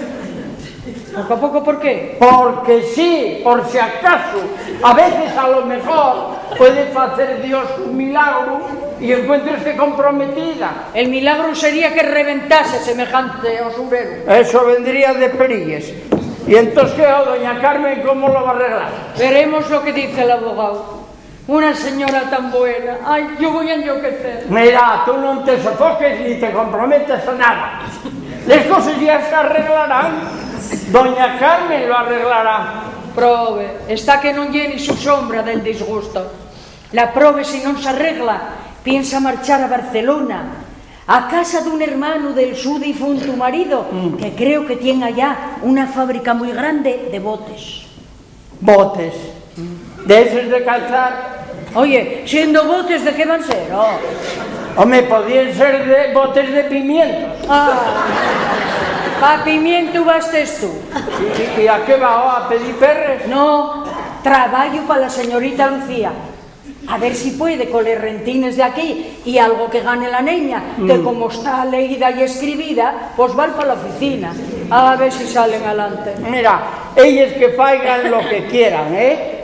¿Poco a poco por qué? Porque sí, por si acaso. A veces, a lo mejor, puede facer Dios un milagro y encuéntrese comprometida. El milagro sería que reventase semejante usurero. Eso vendría de períes. ¿Y entós qué, oh, doña Carmen, cómo lo va a arreglar? Veremos lo que dice el abogado. Una señora tan buena. Ay, yo voy a enlloquecer. Mira, tú non te sofoques ni te comprometes a nada. Les coses ya se arreglarán. Doña Carmen lo arreglará. Probe, está que non ye ni su sombra del disgusto. La probe, si non s'arregla, piensa marchar a Barcelona, a casa d'un hermanu del su difuntu marido, mm, que creo que tien allá una fábrica mui grande de botes. Botes. De eses de calzar. Oye, siendo botes, ¿de qué van ser? Oh. Home, podíen ser de botes de pimientos. Ah, pa pimientu bastes tú. ¿Y, y, y a qué va, oh, a pedir perres? No, trabayo pa la señorita Lucía. A ver si puede coles rentines de aquí y algo que gane la neña, que, mm, como está leída y escribida, pos val pa la oficina. A ver si salen alante. Mira, elles que faigan lo que quieran, ¿eh?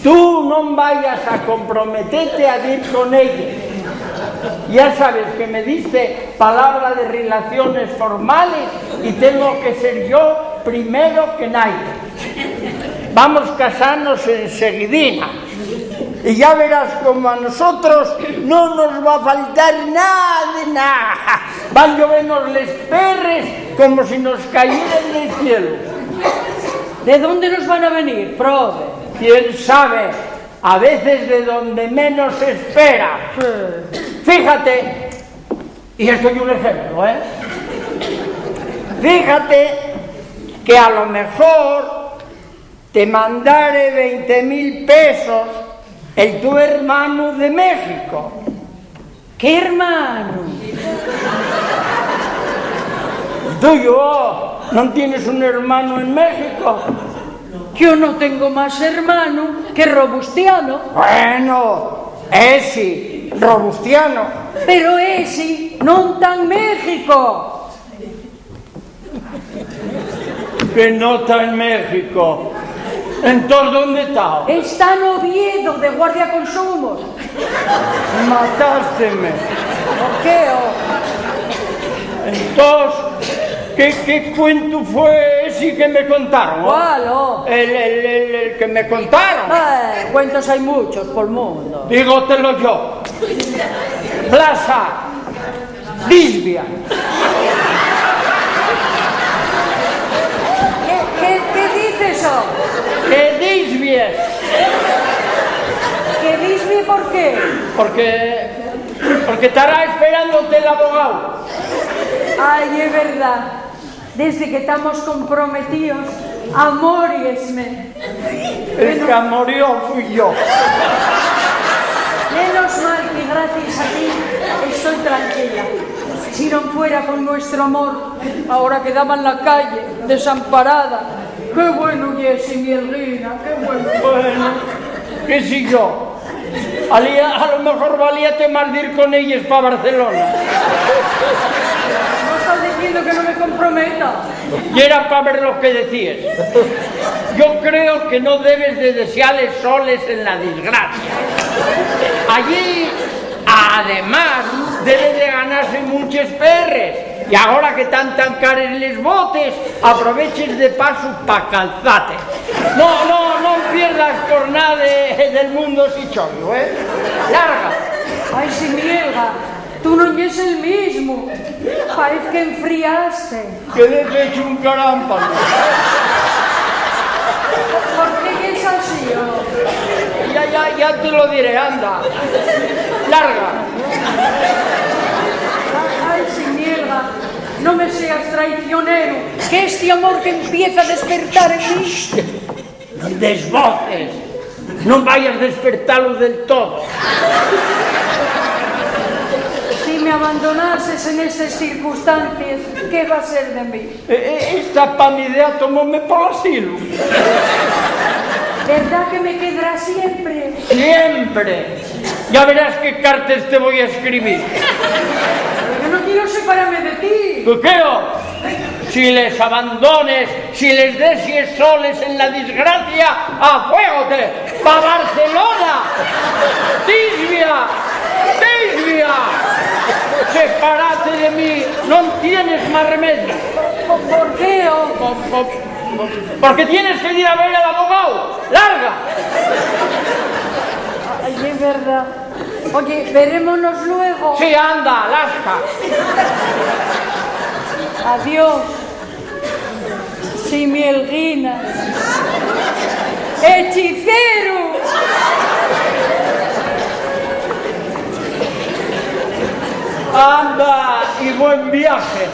Tú non vayas a comprometete a dir con elles. Ya sabes que me diste palabra de relaciones formales y tengo que ser yo primero que nadie. Vamos casarnos enseguidina. Y ya verás como a nosotros no nos va a faltar nada de nada. Van llovernos les perres como si nos cayeran del cielo. ¿De dónde nos van a venir, profe? ¿Quién sabe? A veces de donde menos se espera. Sí. Fíjate, y esto es un ejemplo, ¿eh? Fíjate que a lo mejor te mandare veinte mil pesos el tu hermano de México. ¿Qué hermano? El tuyo, ¿no tienes un hermano en México? Yo no tengo más hermano que Robustiano. Bueno, esi, Robustiano. Pero esi non ta en México. Que no ta en México. Entós, ¿dónde ta? Está n'Oviedo, de guardia consumos. Matásteme. ¿Por qué, oh? Entós, ¿qué, qué cuentu fue esi que me contaron, oh? ¿Cuál, oh? El, el, el, el que me contaron. Eh, cuentos hai muchos pol mundo. Dígotelo yo. Blasa. Disbia. ¿Qué, qué, qué dices, oh? Que disbies. ¿Que disbie por qué? Porque, porque tará esperándote l'abogao. Ai, ye verdá. Desde que tamos comprometíos, amóriesme. El que amorió fui yo. Menos mal que gracias a ti estoy tranquila. Si non fuera con nuestro amor, ahora quedaba en la calle, desamparada. Qué bueno ye esi Mielguina, qué bueno. Bueno, qué sé yo. Alí a, a lo mejor valíate más dir con elles pa Barcelona. No estás diciendo que no me comprometa. Y era pa ver lo que decíes. Yo creo que no debes de deseales soles en la desgracia. Allí, además, debe de ganarse muches perres. Y agora que tán tan cares les botes, aproveches de pasu pa calzate. No, no, non pierdas por nada del mundo esi chollo, ¿eh? Larga. Ai, si Mielga, tú non yes el mismo. Paez que enfriaste. Quedé fecho un carámpano. ¿Por qué yes así, oh? Ya, ya, ya te lo diré, anda. Larga. Ai, si Mielga. No me seas traicionero, que esti amor que empieza a despertar en mí. Non des voces, non vayas despertalu del todo. Si me abandonases en estes circunstancies, ¿qué va ser de mí? E-, e-, esta pamidea tomóme pol asilu. ¿Verdá que me quedará siempre? Siempre. Ya verás qué cartes te voy a escribir. Yo no quiero separarme de ti. ¿Qué, qué, oh? Si les abandones, si les dexies soles en la desgracia, afuégote, pa Barcelona. Tisbia, tisbia. Separate de mí, non tienes más remedio. ¿Por, por qué, oh? Po-, po-, po-, porque tienes que ir a ver al abogado. Larga. Ai, ye verdá. Oye, verémonos luego. Sí, anda, lasca. Adiós. Si Mielguina. ¡Hechiceru! Anda, y buen viaje.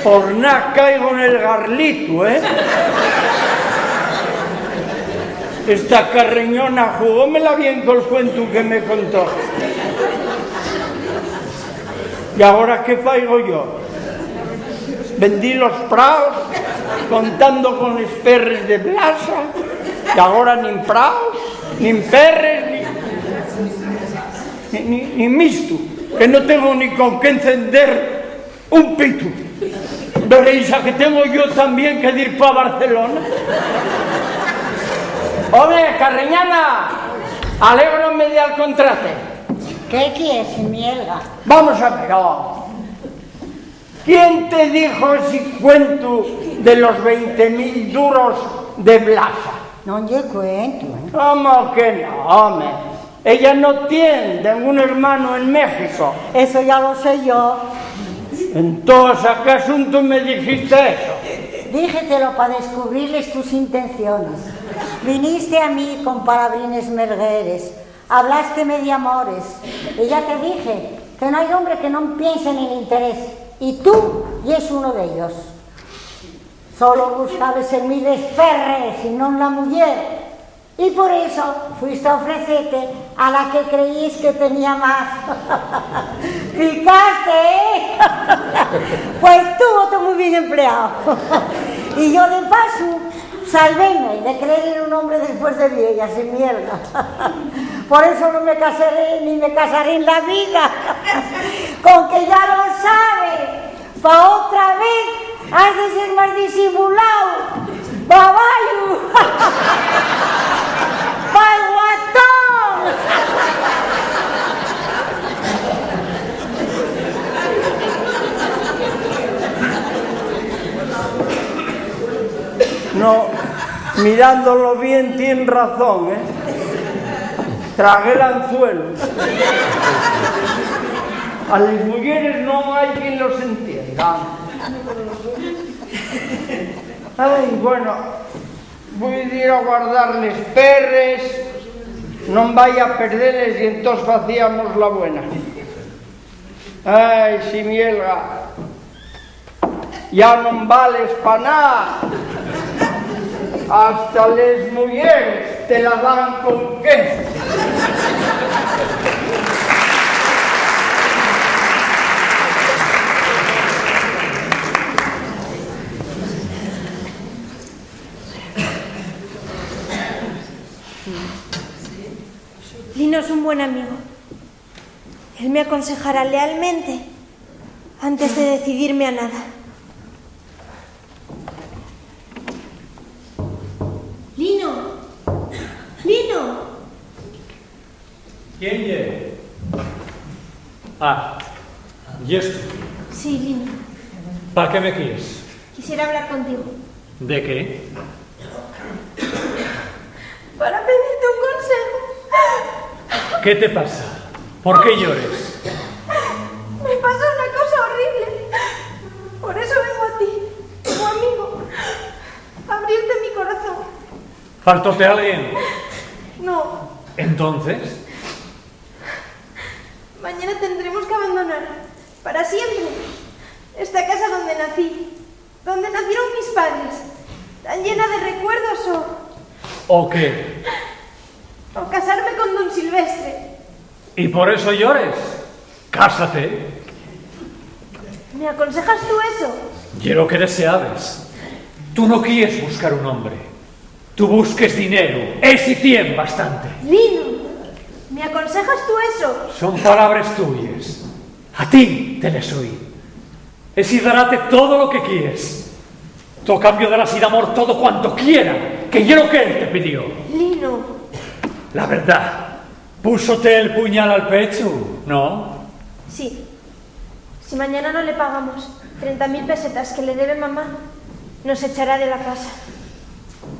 Por na caigo nel garlitu, ¿eh? Esta carreñona jugómela bien col cuentu que me contó. ¿Y agora qué faigo yo? Vendí los praos contando con les perres de Blasa, y agora nin praos, nin perres, nin, nin, nin mistu, que no tengo ni con qué encender un pitu. Veréis a que tengo yo también que dir pa Barcelona. Home, Carreñana, alégrome de alcontrate. ¿Qué quies, Mielga? Vamos a ver, oh. ¿Quién te dijo ese cuento de los veinte mil duros de Blasa? Non ye cuento, ¿eh? ¿Cómo que no, home? Ella no tiene ningún hermano en México. Eso ya lo sé yo. Entonces, ¿a qué asunto me dijiste eso? Díjetelo pa descubrir les tus intenciones. Viniste a mí con palabrines mergueres, hablásteme de amores, y ya te dije que no hay hombre que non piense nel interés, y tú yes uno d'ellos. Solo buscabes en mi les perres y non la muyer. Y por eso fuiste a ofrecete a la que creíes que tenía más. Picaste, ¿eh? Pues tuvo muy bien empleado. Y yo, de paso, salvéme de creer en un hombre después de vieya, sin mierda. Por eso no me casaré, ni me casaré en la vida. Con que ya lo sabes. Pa otra vez has de ser más disimulao. Babayu. Pal guatón. No, mirándolo bien, tien razón, ¿eh? Tragué l'anzuelu. A les muyeres non hai quien los entienda. Ai, bueno, voi dir a guardar les perres, non vai a perdeles y entós facíamos la buena. Ai, si, Mielga, ya non vales pa nada. Hasta les muyeres te la dan con queso. Lino es un buen amigo. Él me aconsejará lealmente antes de decidirme a nada. Lino, Lino. ¿Quién ye? Ah, ¿yes tú? Sí, Lino. ¿Pa qué me quies? Quisiera hablar contigo. ¿De qué? Para pedirte un consejo. ¿Qué te pasa? ¿Por qué llores? Me pasa una cosa horrible. Por eso vengo a ti, como amigo, a abrirte mi corazón. ¿Faltóte alguien? No. ¿Entonces? Mañana tendremos que abandonar para siempre esta casa donde nací, donde nacieron mis padres, tan llena de recuerdos, o... ¿O qué? O casarme con don Silvestre. ¿Y por eso llores? Cásate. ¿Me aconsejas tú eso? Ye lo que deseabes. Tú no quies buscar un hombre. Tú busques dineru. Esi tien bastante. Lino, ¿me aconsejas tú eso? Son palabres tuyes. A ti te les oí. Esi darate todo lo que quies. Tú a cambio darás d'amor todo cuanto quiera, que ye lo que él te pidió. Lino. La verdá, púsote el puñal al pechu, ¿no? Sí. Si mañana no le pagamos treinta mil pesetas que le debe mamá, nos echará de la casa.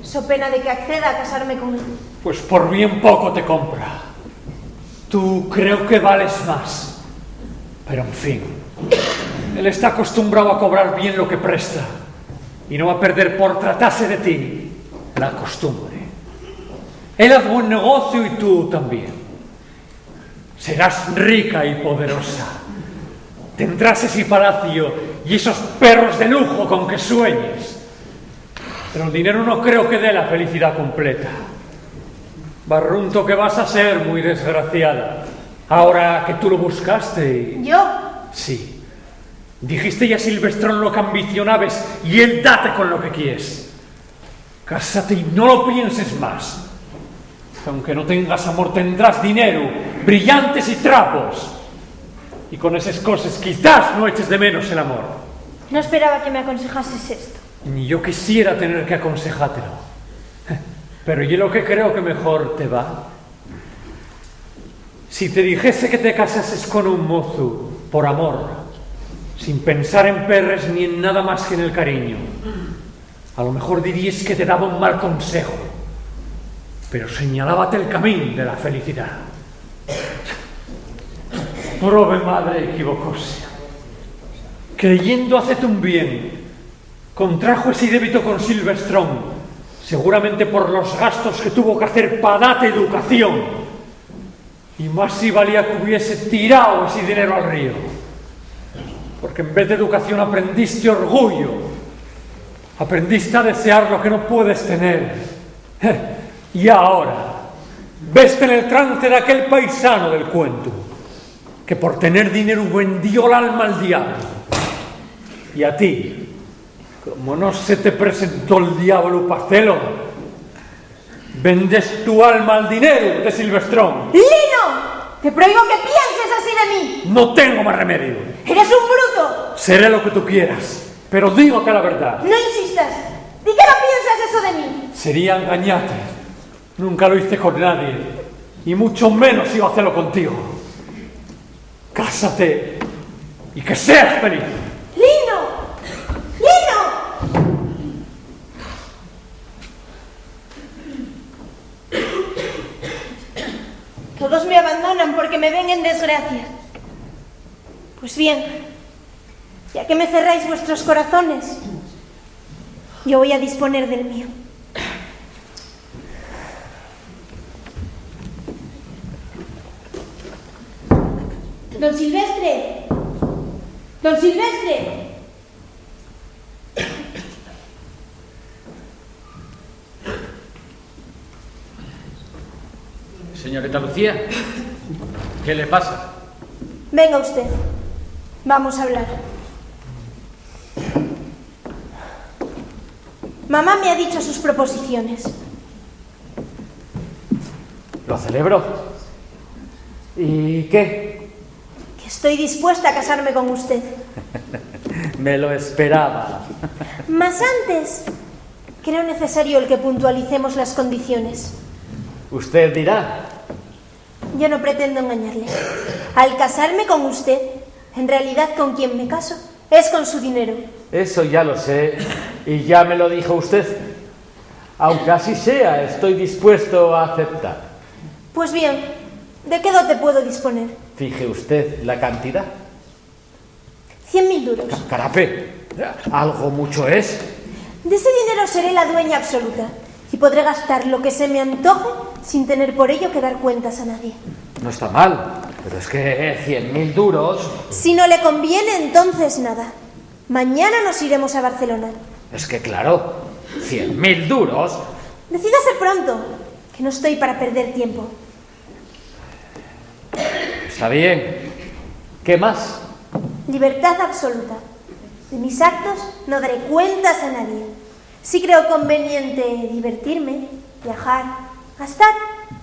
So pena de que acceda a casarme con él. Pues por bien poco te compra. Tú creo que vales más. Pero, en fin, él está acostumbrao a cobrar bien lo que presta. Y no va a perder por tratarse de ti la costumbre. Él haz buen negocio y tú también. Serás rica y poderosa. Tendrás ese palacio y esos perros de lujo con que sueñes. Pero el dinero no creo que dé la felicidad completa. Barrunto que vas a ser muy desgraciada. Ahora que tú lo buscaste y... ¿Yo? Sí. Dijiste a Silvestrón lo que ambicionabes y él date con lo que quies. Cásate y no lo pienses más. Aunque no tengas amor, tendrás dinero, brillantes y trapos. Y con eses coses quizás no eches de menos el amor. No esperaba que me aconsejases esto. Ni yo quisiera tener que aconsejátelo. Pero ye lo que creo que mejor te va. Si te dijese que te casases con un mozu por amor, sin pensar en perres ni en nada más que en el cariño, a lo mejor diríes que te daba un mal consejo, pero señalábate el camín de la felicidad. Probe madre equivocóse. Creyendo hacerte un bien, contrajo ese débito con Silverstrong, seguramente por los gastos que tuvo que hacer pa date educación. Y más si valía que hubiese tirao ese dinero al río. Porque en vez de educación aprendiste orgullo. Aprendiste a desear lo que no puedes tener. Y ahora, veste en el trance de aquel paisano del cuento, que por tener dinero vendió el alma al diablo. Y a ti, como no se te presentó el diablo pa facelo, vendes tu alma al dinero de Silvestrón. ¡Lino! Te prohíbo que pienses así de mí. No tengo más remedio. ¡Eres un bruto! Seré lo que tú quieras, pero dígote la verdad. No insistas. Di que no piensas eso de mí. Sería engañarte. Nunca lo hice con nadie, y mucho menos iba a hacerlo contigo. Cásate y que seas feliz. ¡Lino! ¡Lino! Todos me abandonan porque me ven en desgracia. Pues bien, ya que me cerráis vuestros corazones, yo voy a disponer del mío. Don Silvestre. Don Silvestre. Señorita Lucía, ¿qué le pasa? Venga usted. Vamos a hablar. Mamá me ha dicho sus proposiciones. Lo celebro. ¿Y qué? Que estoy dispuesta a casarme con usted. Me lo esperaba. Mas antes, creo necesario el que puntualicemos las condiciones. Usted dirá. Yo no pretendo engañarle. Al casarme con usted, en realidad con quien me caso es con su dinero. Eso ya lo sé, y ya me lo dijo usted. Aunque así sea, estoy dispuesto a aceptar. Pues bien, ¿de qué dote puedo disponer? Fije usted la cantidad. Cien mil duros. Ca-, carape, ¿algo mucho es? De ese dinero seré la dueña absoluta y podré gastar lo que se me antoje sin tener por ello que dar cuentas a nadie. No está mal, pero es que, eh, cien mil duros. Si no le conviene, entonces nada. Mañana nos iremos a Barcelona. Es que, claro, cien mil duros. Decídase pronto, que no estoy para perder tiempo. Está bien. ¿Qué más? Libertad absoluta. De mis actos no daré cuentas a nadie. Si creo conveniente divertirme, viajar, gastar,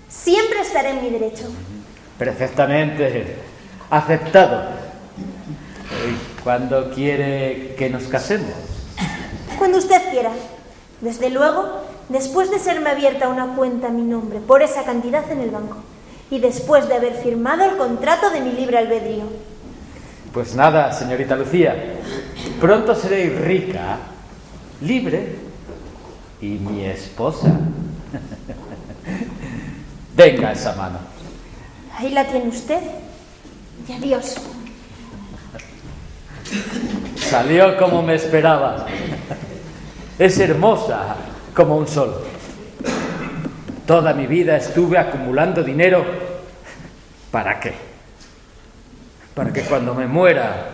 siempre estaré en mi derecho. Perfectamente. Aceptado. ¿Y cuándo quiere que nos casemos? Cuando usted quiera. Desde luego, después de serme abierta una cuenta a mi nombre por esa cantidad en el banco y después de haber firmado el contrato de mi libre albedrío. Pues nada, señorita Lucía, pronto seré rica, libre y mi esposa. Venga esa mano. Ahí la tiene usted. Y adiós. Salió como me esperaba. Es hermosa como un sol. Toda mi vida estuve acumulando dinero. ¿Para qué? Para que cuando me muera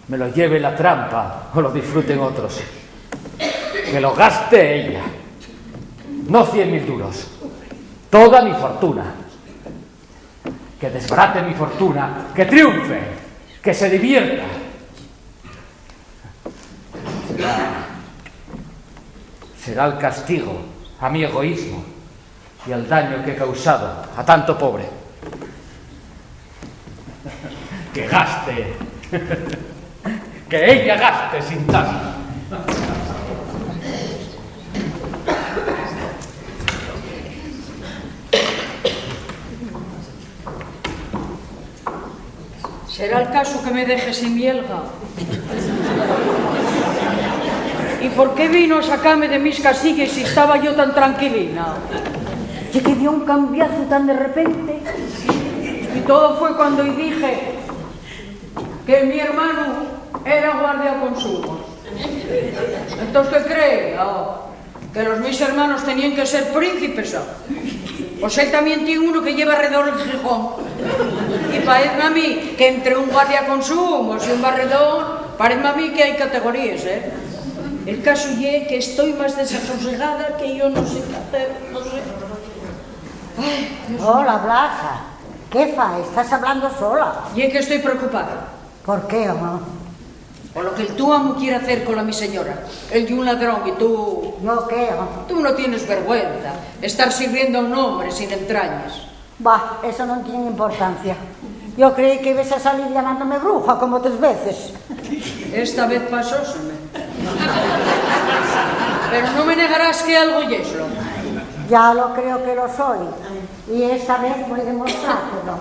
me lo lleve la trampa o lo disfruten otros. Que lo gaste ella. No cien mil duros. Toda mi fortuna. Que desbarate mi fortuna. Que triunfe. Que se divierta. Será, será el castigo a mi egoísmo y al daño que he causado a tanto pobre. Que gaste. Que ella gaste sin tasa. Será el casu que me deje sin mielga. ¿Y por qué vino a sacame de mis casilles si estaba yo tan tranquilina? Ye que dio un cambiazu tan de repente. Y todo fue cuando-y dije que mi hermanu era guardia consumos. Entós, ¿qué cree? Oh, que los mis hermanos teníen que ser príncipes, oh. Pues él tamién tien uno que ye barredor en Gijón. Y paezme a mí que entre un guardia consumos y un barredor, paezme a mí que hai categoríes, ¿eh? El casu ye que estoy más desasosegada que yo no sé qué hacer, no sé. Ai, Dios mío. Hola, Blasa. ¿Qué fa? Estás hablando sola. Ye que estoy preocupada. ¿Por qué, home? Por lo que el tu amo quiere hacer con la mi señora. Él ye un ladrón y tú... ¿Yo qué, home? Tú no tienes vergüenza. Estar sirviendo a un hombre sin entrañas. Bah, eso non tien importancia. Yo creí que ibes a salir llamándome bruja, como otres veces. Esta vez pasóseme. Pero no me negarás que algo yes, ¿no? Ya lo creo que lo soy. Y esta vez voi demostrártelo.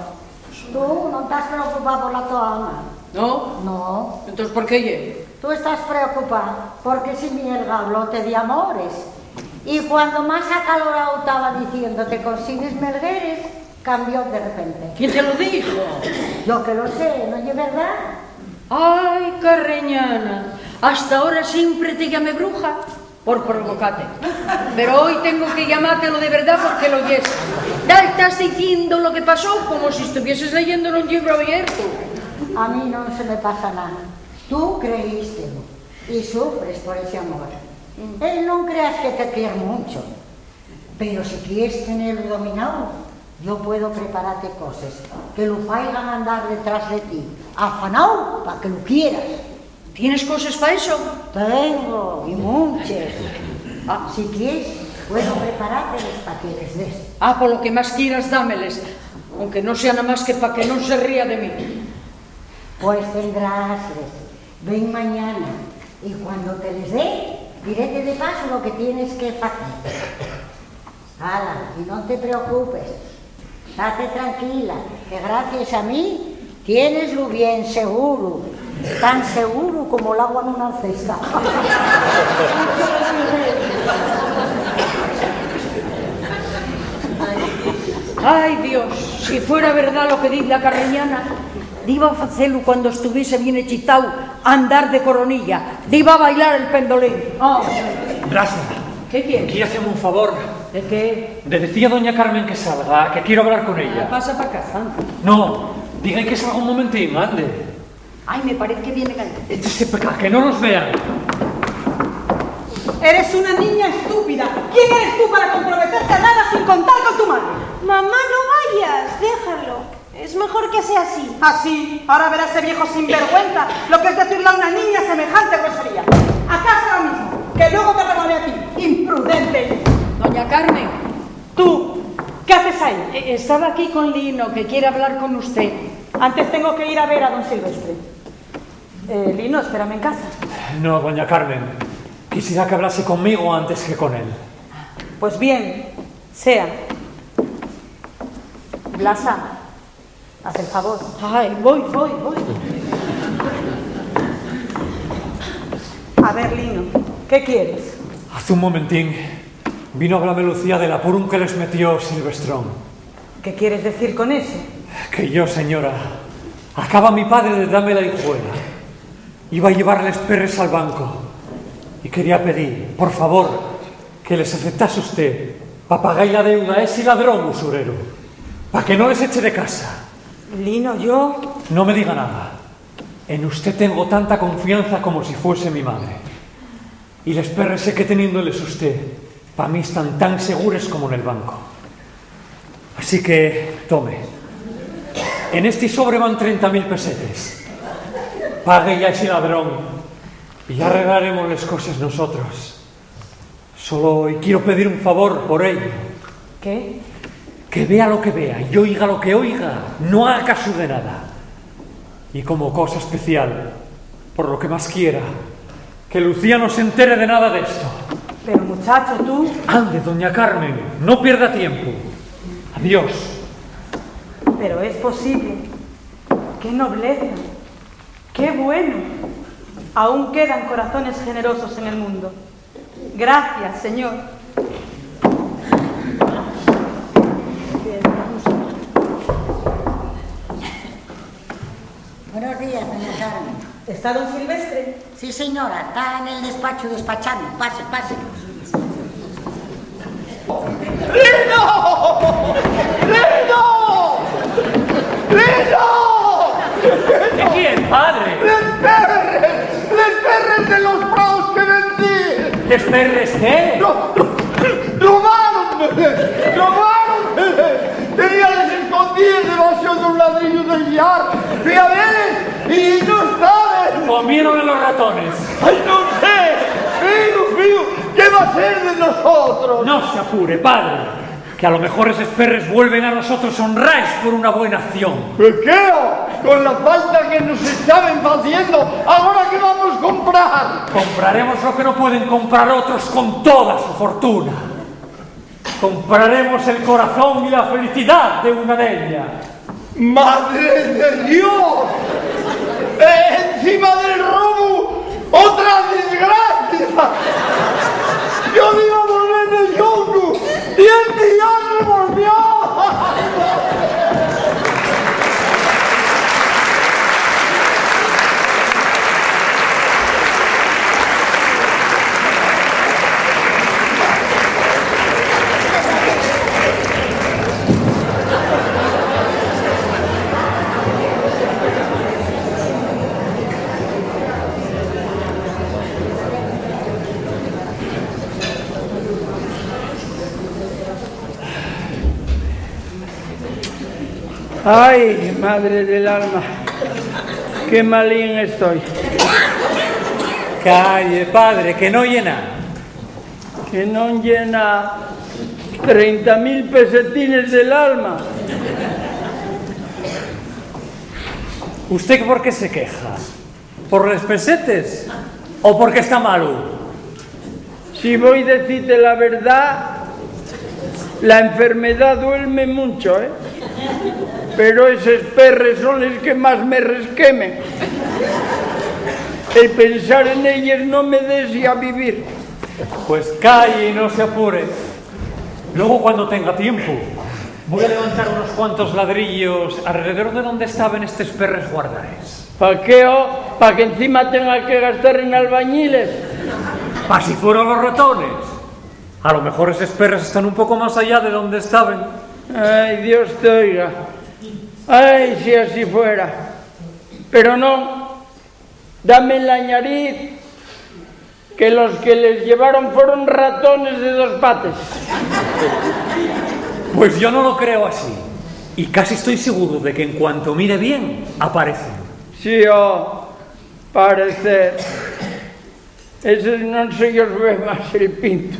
Tú non tas preocupá por la to ama. ¿No? No. Entós, ¿por qué ye? Tú estás preocupá porque si mielga hablote d'amores. Y cuando más acalorao taba diciéndote cosines mielgueres, cambió de repente. ¿Quién te lo dijo? Yo que lo sé, ¿no ye verdá? Ai, Carreñana, hasta ahora siempre te llamé bruja por provocate. Pero hoy tengo que llamátelo de verdá porque lo yes. Ya estás diciendo lo que pasó como si estuvieses leyendo un llibru abiertu. A mí non se me pasa nada. Tú creístelo y sufres por ese amor. Mm. Él non creas que te quier muncho. Pero si quies tenelu dominao, yo puedo preparate coses que lu faigan andar detrás de ti, afanao pa que lu quieras. ¿Tienes coses pa eso? Tengo, y munches. Ah. Si quies, puedo preparateles pa que les des. Ah, polo que más quieras, dámeles, aunque no sea namás que pa que non se ría de mí. Pues tendrásles. Ven mañana, y cuando te les dé, diréte de paso lo que tienes que facer. Ala, y non te preocupes. Tate tranquila, que gracies a mí tieneslu bien seguru, tan seguru como l'agua nuna cesta. Ai, Dios, si fuera verdá lo que diz la Carreñana, diba facelu cuando estuviese bien hechizao a andar de coronilla, diba bailar el pendolín. Oh. Blasa. ¿Qué quieres? ¿Quieres hacerme un favor? ¿De qué? De decir a doña Carmen que salga, que quiero hablar con ella. Ah, pasa pa casa, anda. No, diga que salga un momentín, ande. Ai, me parez que viene calor. Échese pa acá, que no nos vean. Eres una niña estúpida. ¿Quién eres tú para comprometerte a nada sin contar con tu madre? Mamá, no vayas, déjalo. Es mejor que sea así. Así, ahora verás ese viejo sinvergüenza lo que es decirle a una niña semejante grosería. A casa ahora mismo, que luego te regañe a ti, imprudente. Doña Carmen. Tú, ¿qué haces ahí? Eh, estaba aquí con Lino, que quiere hablar con usted. Antes tengo que ir a ver a don Silvestre. Eh, Lino, espérame en casa. No, doña Carmen. Quisiera que hablase conmigo antes que con él. Pues bien, sea. Blasa, haz el favor. Ay, voy, voy, voy. A ver, Lino, ¿qué quieres? Hace un momentín vino a hablarme Lucía del apurón que les metió Silvestrón. ¿Qué quieres decir con eso? Que yo, señora, acaba mi padre de dame la hijuela. Iba a llevar les perres al banco. Y quería pedir, por favor, que les aceptase usté pa pagar la deuda a ese ladrón usurero, pa que no les eche de casa. Lino, yo... No me diga nada. En usté tengo tanta confianza como si fuese mi madre. Y les perres sé que teniéndoles usté, pa mí están tan segures como nel banco. Así que, tome. En esti sobre van trenta mil pesetes. Págueya a ese ladrón y ya arreglaremos les coses nosotros. Solo y quiero pedir un favor por ello. ¿Qué? Que vea lo que vea y oiga lo que oiga, no haga caso de nada. Y como cosa especial, por lo que más quiera, que Lucía no se entere de nada de esto. Pero, muchacho, tú... Ande, doña Carmen, no pierda tiempo. Adiós. Pero es posible. Qué nobleza. Qué bueno. Aún quedan corazones generosos en el mundo. Gracias, Señor. Buenos días, doña Carmen. ¿Está don Silvestre? Sí, señora, está en el despacho despachando. Pase, pase. ¡Lino! ¡Lino! ¡Lino! ¿De quién, padre? ¡Les perres! ¡Les perres de los praos que vendí! ¿Les perres qué? ¡Ro-, ro-, robaron! ¡Robaron! Teníales escondíes debaxo d'un ladriyu del llar. Fui a veles y no estaben. ¿Comieron a los ratones? ¡Ay, no sé! ¡Fíu, fíu! ¿Qué va a ser de nosotros? No se apure, padre, que a lo mejor eses perres vuelven a nosotros honraes por una buena acción. ¿Pero qué? Con la falta que nos estaban haciendo, ¿ahora qué vamos a comprar? Compraremos lo que no pueden comprar otros con toda su fortuna. Compraremos el corazón y la felicidad de una de ellas. ¡Madre de Dios! Eh, encima del robo, otra desgracia. Yo digo volverme lloco y el día se volvió. Ai, madre del alma, qué malín estoy. Calle, padre, que no ye na. Que non ye na trenta mil pesetines del alma. ¿Usted por qué se queja? ¿Por les pesetes o porque está malu? Si voi decite la verdá, la enfermedá duelme muncho, ¿eh? Pero eses perres son les que más me resquemen. El pensar en elles no me dexa vivir. Pues calle y no se apure. Luego, cuando tenga tiempo, voy a levantar unos cuantos ladrillos alrededor de donde estaban estes perres guardaes. ¿Pa qué, ho? ¿Pa que encima tenga que gastar en albañiles? Pa si fueron los ratones. A lo mejor eses perres están un poco más allá de donde estaban. Ay, Dios te oiga. Ay, si así fuera. Pero no, dame en la ñariz que los que les llevaron fueron ratones de dos pates. Pues yo no lo creo así. Y casi estoy seguro de que en cuanto mire bien, aparecen. Sí, ho, parecer. Eses non se yos ve más el pinto.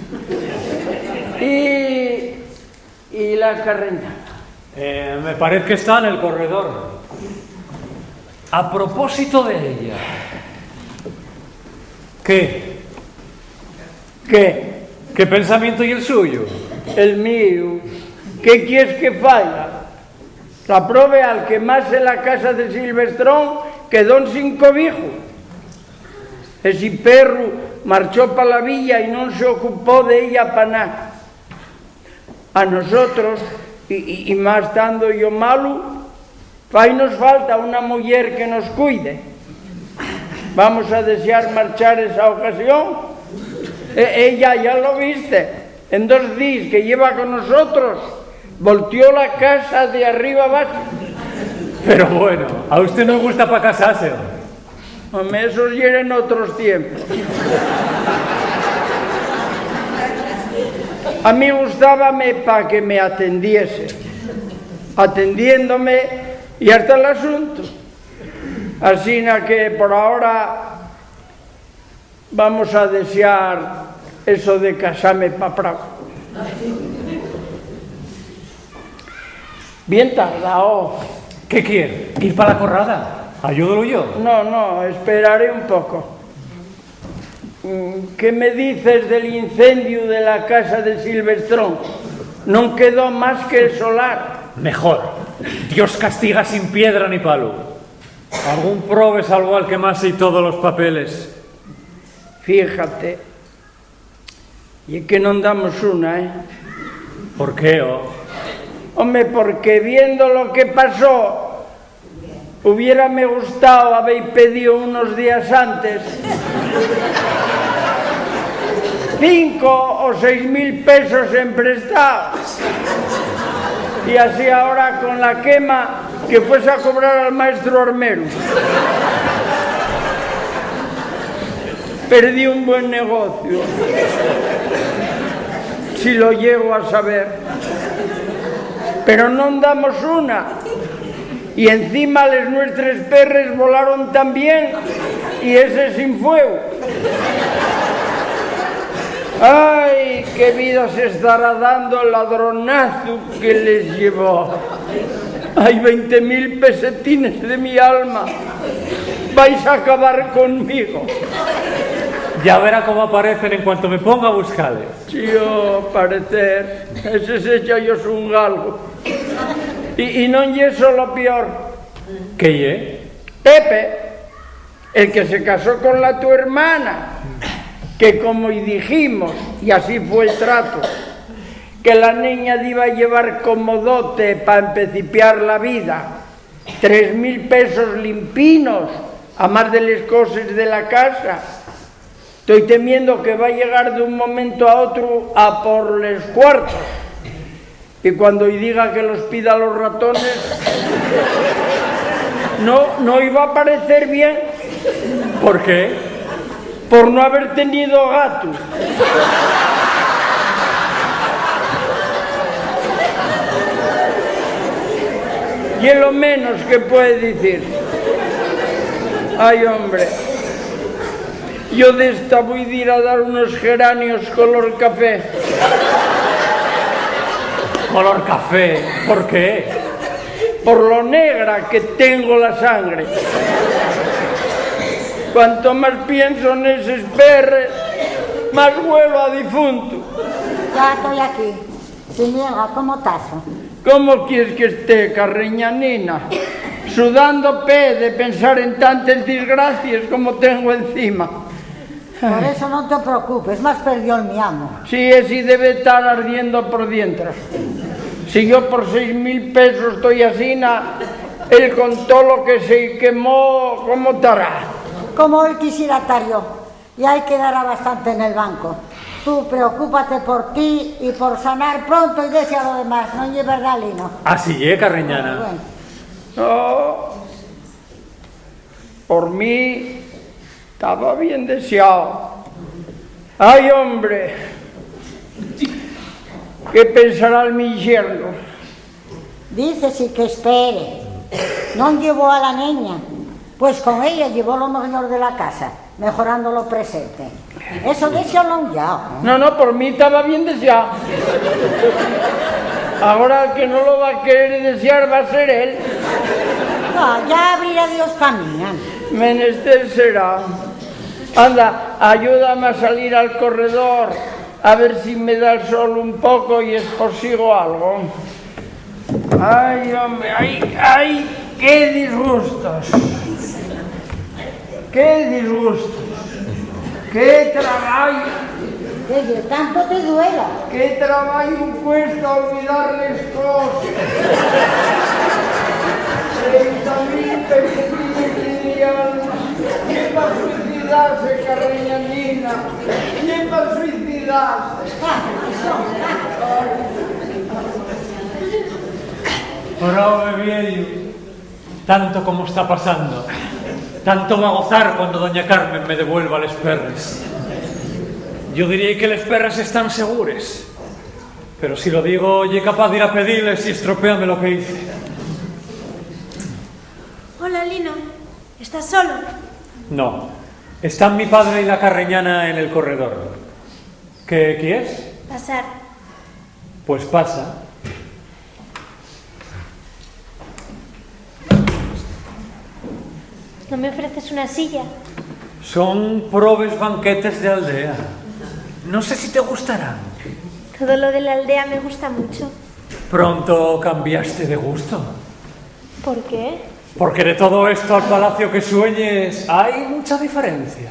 Y, y la carreña. Eh, me parece que está en el corredor. A propósito de ella. ¿Qué? ¿Qué? ¿Qué pensamiento y el suyo? El mío. ¿Qué quies que faiga? La probe, al quemase la casa de Silvestrón, quedón sin cobijo. Esi perru marchó pa la villa y non se ocupó d'ella pa ná. A nosotros, y, y, y más tando yo malu, fainos falta una muyer que nos cuide. Vamos a dexar marchar esa ocasión. E-, ella, ya lo viste, en dos díes que lleva con nosotros, voltió la casa de arriba abaxo. Pero bueno, a usted no le gusta pa casase. Home, esos yeren otros tiempos. A mí gustábame pa que me atendiese. Atendiéndome, ya está l'asunto. Asina que por ahora vamos a desiar eso de casame pa prau. Bien tardao. ¿Qué quier? ¿Ir pa la corrada? Ayúdolo yo. No, no, esperaré un poco. Mm, ¿qué me dices del incendiu de la casa de Silvestrón? Non quedó más que el solar. Mejor. Dios castiga sin piedra ni palu. Algún probe salvó al que más y todos los papeles. Fíjate. Ye que non damos una, ¿eh? ¿Por qué, oh? Home, porque viendo lo que pasó, hubiérame gustao haber pedido unos días antes cinco o seis mil pesos en prestao. Y así ahora con la quema que fuese a cobrar al maestro armero. Perdí un buen negocio, si lo llego a saber. Pero non damos una. Y encima les nuestres perres volaron también y ese sin fueu. Ay, qué vida se estará dando el ladronazo que les llevó. Ay, veinte mil pesetines de mi alma, vais a acabar conmigo. Ya verá cómo aparecen en cuanto me ponga a buscales. Chío, parecer, ese se echa yo un galgo. Y, y non ye eso lo peor. ¿Qué ye? Pepe, el que se casó con la tu hermana, que como y dijimos, y así fue el trato, que la neña diba llevar como dote pa empecipiar la vida tres mil pesos limpinos, a más de les coses de la casa. Toi temiendo que va llegar d'un momento a otru a por les cuartos. Y cuando y diga que los pida a los ratones, no, no iba a parecer bien. ¿Por qué? Por no haber tenido gato. Y es lo menos que puede decir. Ay, hombre. Yo d'esta voi dir a dar unos geranios color café. ¿Color café? ¿Por qué? Por lo negra que tengo la sangre. Cuanto más pienso neses perres, más huelo a difunto. Ya toi aquí. Siniega, ¿cómo taso? ¿Cómo quies que esté, Carreña nina? Sudando pé de pensar en tantes disgracies como tengo encima. Por eso non te preocupes, más perdió'l mi amo. Sí, esi debe tar ardiendo por dientro. Si yo por seis mil pesos toi asina, él con todo lo que se quemó, ¿cómo tará? Como él quisiera tar yo. Y ahí quedará bastante nel banco. Tú preocúpate por ti y por sanar pronto y dexa lo demás, ¿non ye verdá, Lino? Así ye, Carreñana. Bueno. No, por mí taba bien desiao. Ai, hombre, ¿qué pensará el mi yerno? Dícese que espere. ¿Non llevó a la neña? Pues con ella llevó lo mejor de la casa, mejorando lo presente. Eso dexólo ya, ¿no? No, no, por mí taba bien desiao. Agora el que no lo va a querer desiar va a ser él. No, ya abrirá Dios camino. Menester será. Anda, ayúdame a salir al corredor, a ver si me da el sol un poco y esposigo algo. Ai, hombre, ai, ai, qué disgustos. Qué disgustos. Qué trabayu. Desde tanto te duela. Qué trabayu cuesta olvidar les coses. Trenta mil pesos dineral. ¿Qué pasó? Suicidase, carreñanina, ye pa suicidase. Probe, vieyu, tanto como está pasando, tanto va gozar cuando doña Carmen me devuelva les perres. Yo diría que les perres están segures, pero si lo digo, ye capaz de ir a pediles y estropéame lo que hice. Hola, Lino. ¿Estás solo? No. Están mi padre y la carreñana en el corredor. ¿Qué quieres? Pasar. Pues pasa. ¿No me ofreces una silla? Son probes banquetes de aldea. No sé si te gustarán. Todo lo de la aldea me gusta mucho. Pronto cambiaste de gusto. ¿Por qué? Porque de todo esto al palacio que sueñes hay mucha diferencia.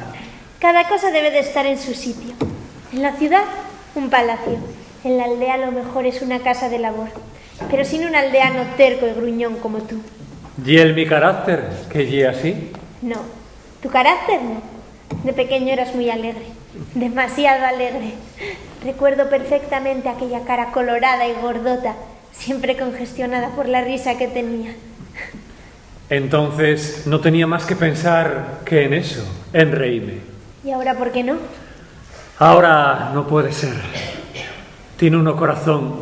Cada cosa debe de estar en su sitio. En la ciudad, un palacio. En la aldea, a lo mejor es una casa de labor. Pero sin un aldeano terco y gruñón como tú. ¿Y el mi carácter, que ye así? No, tu carácter no. De pequeño eras muy alegre. Demasiado alegre. Recuerdo perfectamente aquella cara colorada y gordota, siempre congestionada por la risa que tenía. Entonces no tenía más que pensar que en eso, en reíme. ¿Y ahora por qué no? Ahora no puede ser. Tiene uno corazón.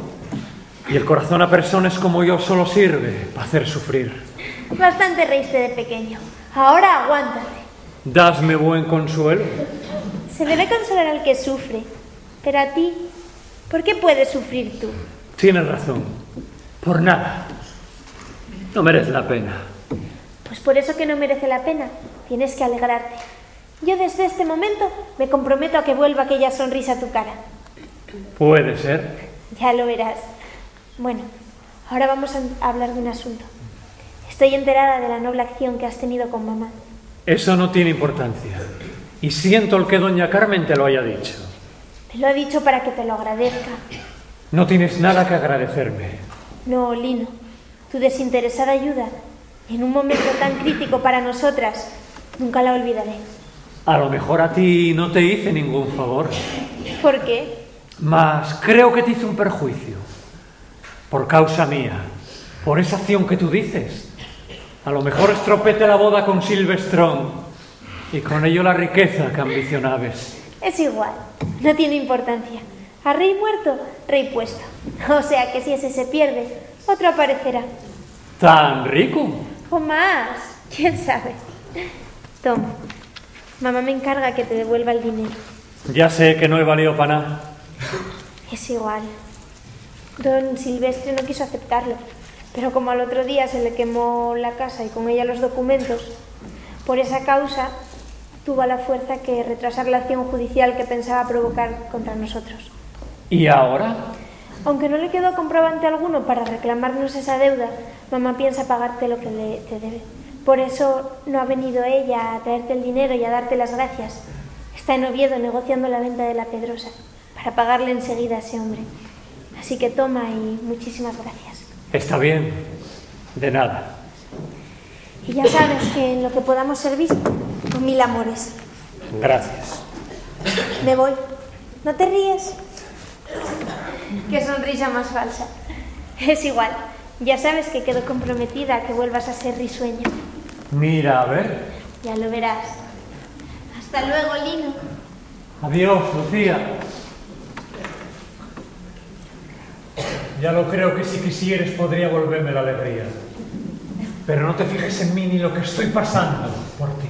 Y el corazón a personas como yo solo sirve pa hacer sufrir. Bastante reíste de pequeño. Ahora aguántate. Dasme buen consuelo. Se debe consolar al que sufre. Pero a ti, ¿por qué puedes sufrir tú? Tienes razón. Por nada. No merece la pena. Pues por eso que no merece la pena, tienes que alegrarte. Yo desde este momento me comprometo a que vuelva aquella sonrisa a tu cara. Puede ser. Ya lo verás. Bueno, ahora vamos a hablar de un asunto. Estoy enterada de la noble acción que has tenido con mamá. Eso no tiene importancia. Y siento el que doña Carmen te lo haya dicho. Me lo ha dicho para que te lo agradezca. No tienes nada que agradecerme. No, Lino. Tu desinteresada ayuda, en un momento tan crítico para nosotras, nunca la olvidaré. A lo mejor a ti no te hice ningún favor. ¿Por qué? Mas creo que te hice un perjuicio. Por causa mía, por esa acción que tú dices, a lo mejor estropete la boda con Silvestrón y con ello la riqueza que ambicionabes. Es igual, no tiene importancia. A rei muerto, rei puesto. O sea que si ese se pierde, otro aparecerá. ¿Tan rico? O más, quién sabe. Toma, mamá me encarga que te devuelva el dinero. Ya sé que no he valido pa nada. Es igual. Don Silvestre no quiso aceptarlo, pero como al otro día se le quemó la casa y con ella los documentos, por esa causa tuvo la fuerza que retrasar la acción judicial que pensaba provocar contra nosotros. ¿Y ahora? Aunque no le quedó comprobante alguno para reclamarnos esa deuda, mamá piensa pagarte lo que le, te debe. Por eso no ha venido ella a traerte el dinero y a darte las gracias. Está en Oviedo negociando la venta de la Pedrosa para pagarle enseguida a ese hombre. Así que toma y muchísimas gracias. Está bien. De nada. Y ya sabes que en lo que podamos servir, con mil amores. Gracias. Me voy. ¿No te ríes? Qué sonrisa más falsa. Es igual. Ya sabes que quedo comprometida a que vuelvas a ser risueña. Mira, a ver. Ya lo verás. Hasta luego, Lino. Adiós, Lucía. Ya lo creo que si quisieres podría volverme la alegría. Pero no te fijes en mí ni lo que estoy pasando por ti.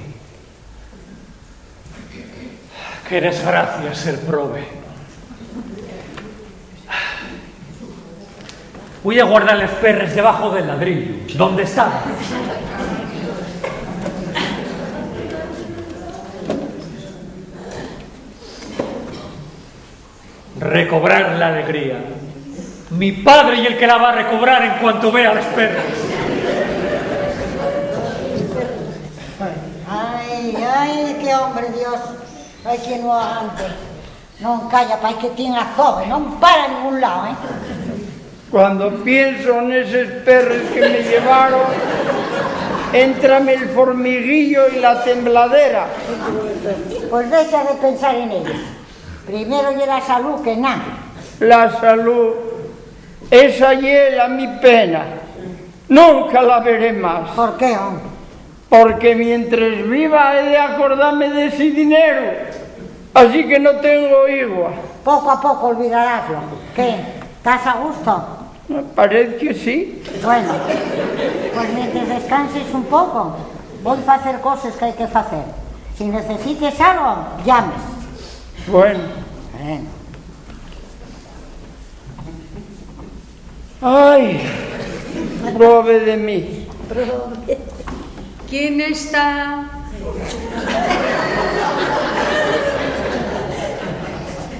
Qué desgracia ser probe. Voy a guardar les perres debajo del ladrillo, donde están. Recobrar la alegría. Mi padre ye el que la va a recobrar en cuanto vea les perres. Ai, ai, qué hombre, Dios. Ai, que no aguante. Non calla, pai, que tien azobe, non para a ningún lao, eh. Cuando pienso neses perres que me llevaron, Éntrame el formiguillo y la tembladera. Pues dexa de pensar en ello. Primero ye la salú que na. La salú, esa ye la mi pena. Nunca la veré más. ¿Por qué, hom? Porque mientres viva he de acordame d'esi dineru. Así que no tengo igua. Poco a poco olvidaráslo. ¿Qué? ¿Tás a gusto? Parez que sí. Bueno, pues mientres descanses un poco, voi facer coses qu'hai que facer. Si necesites algo, llames. Bueno. Bueno. Ai, probe de mí. ¿Quién está?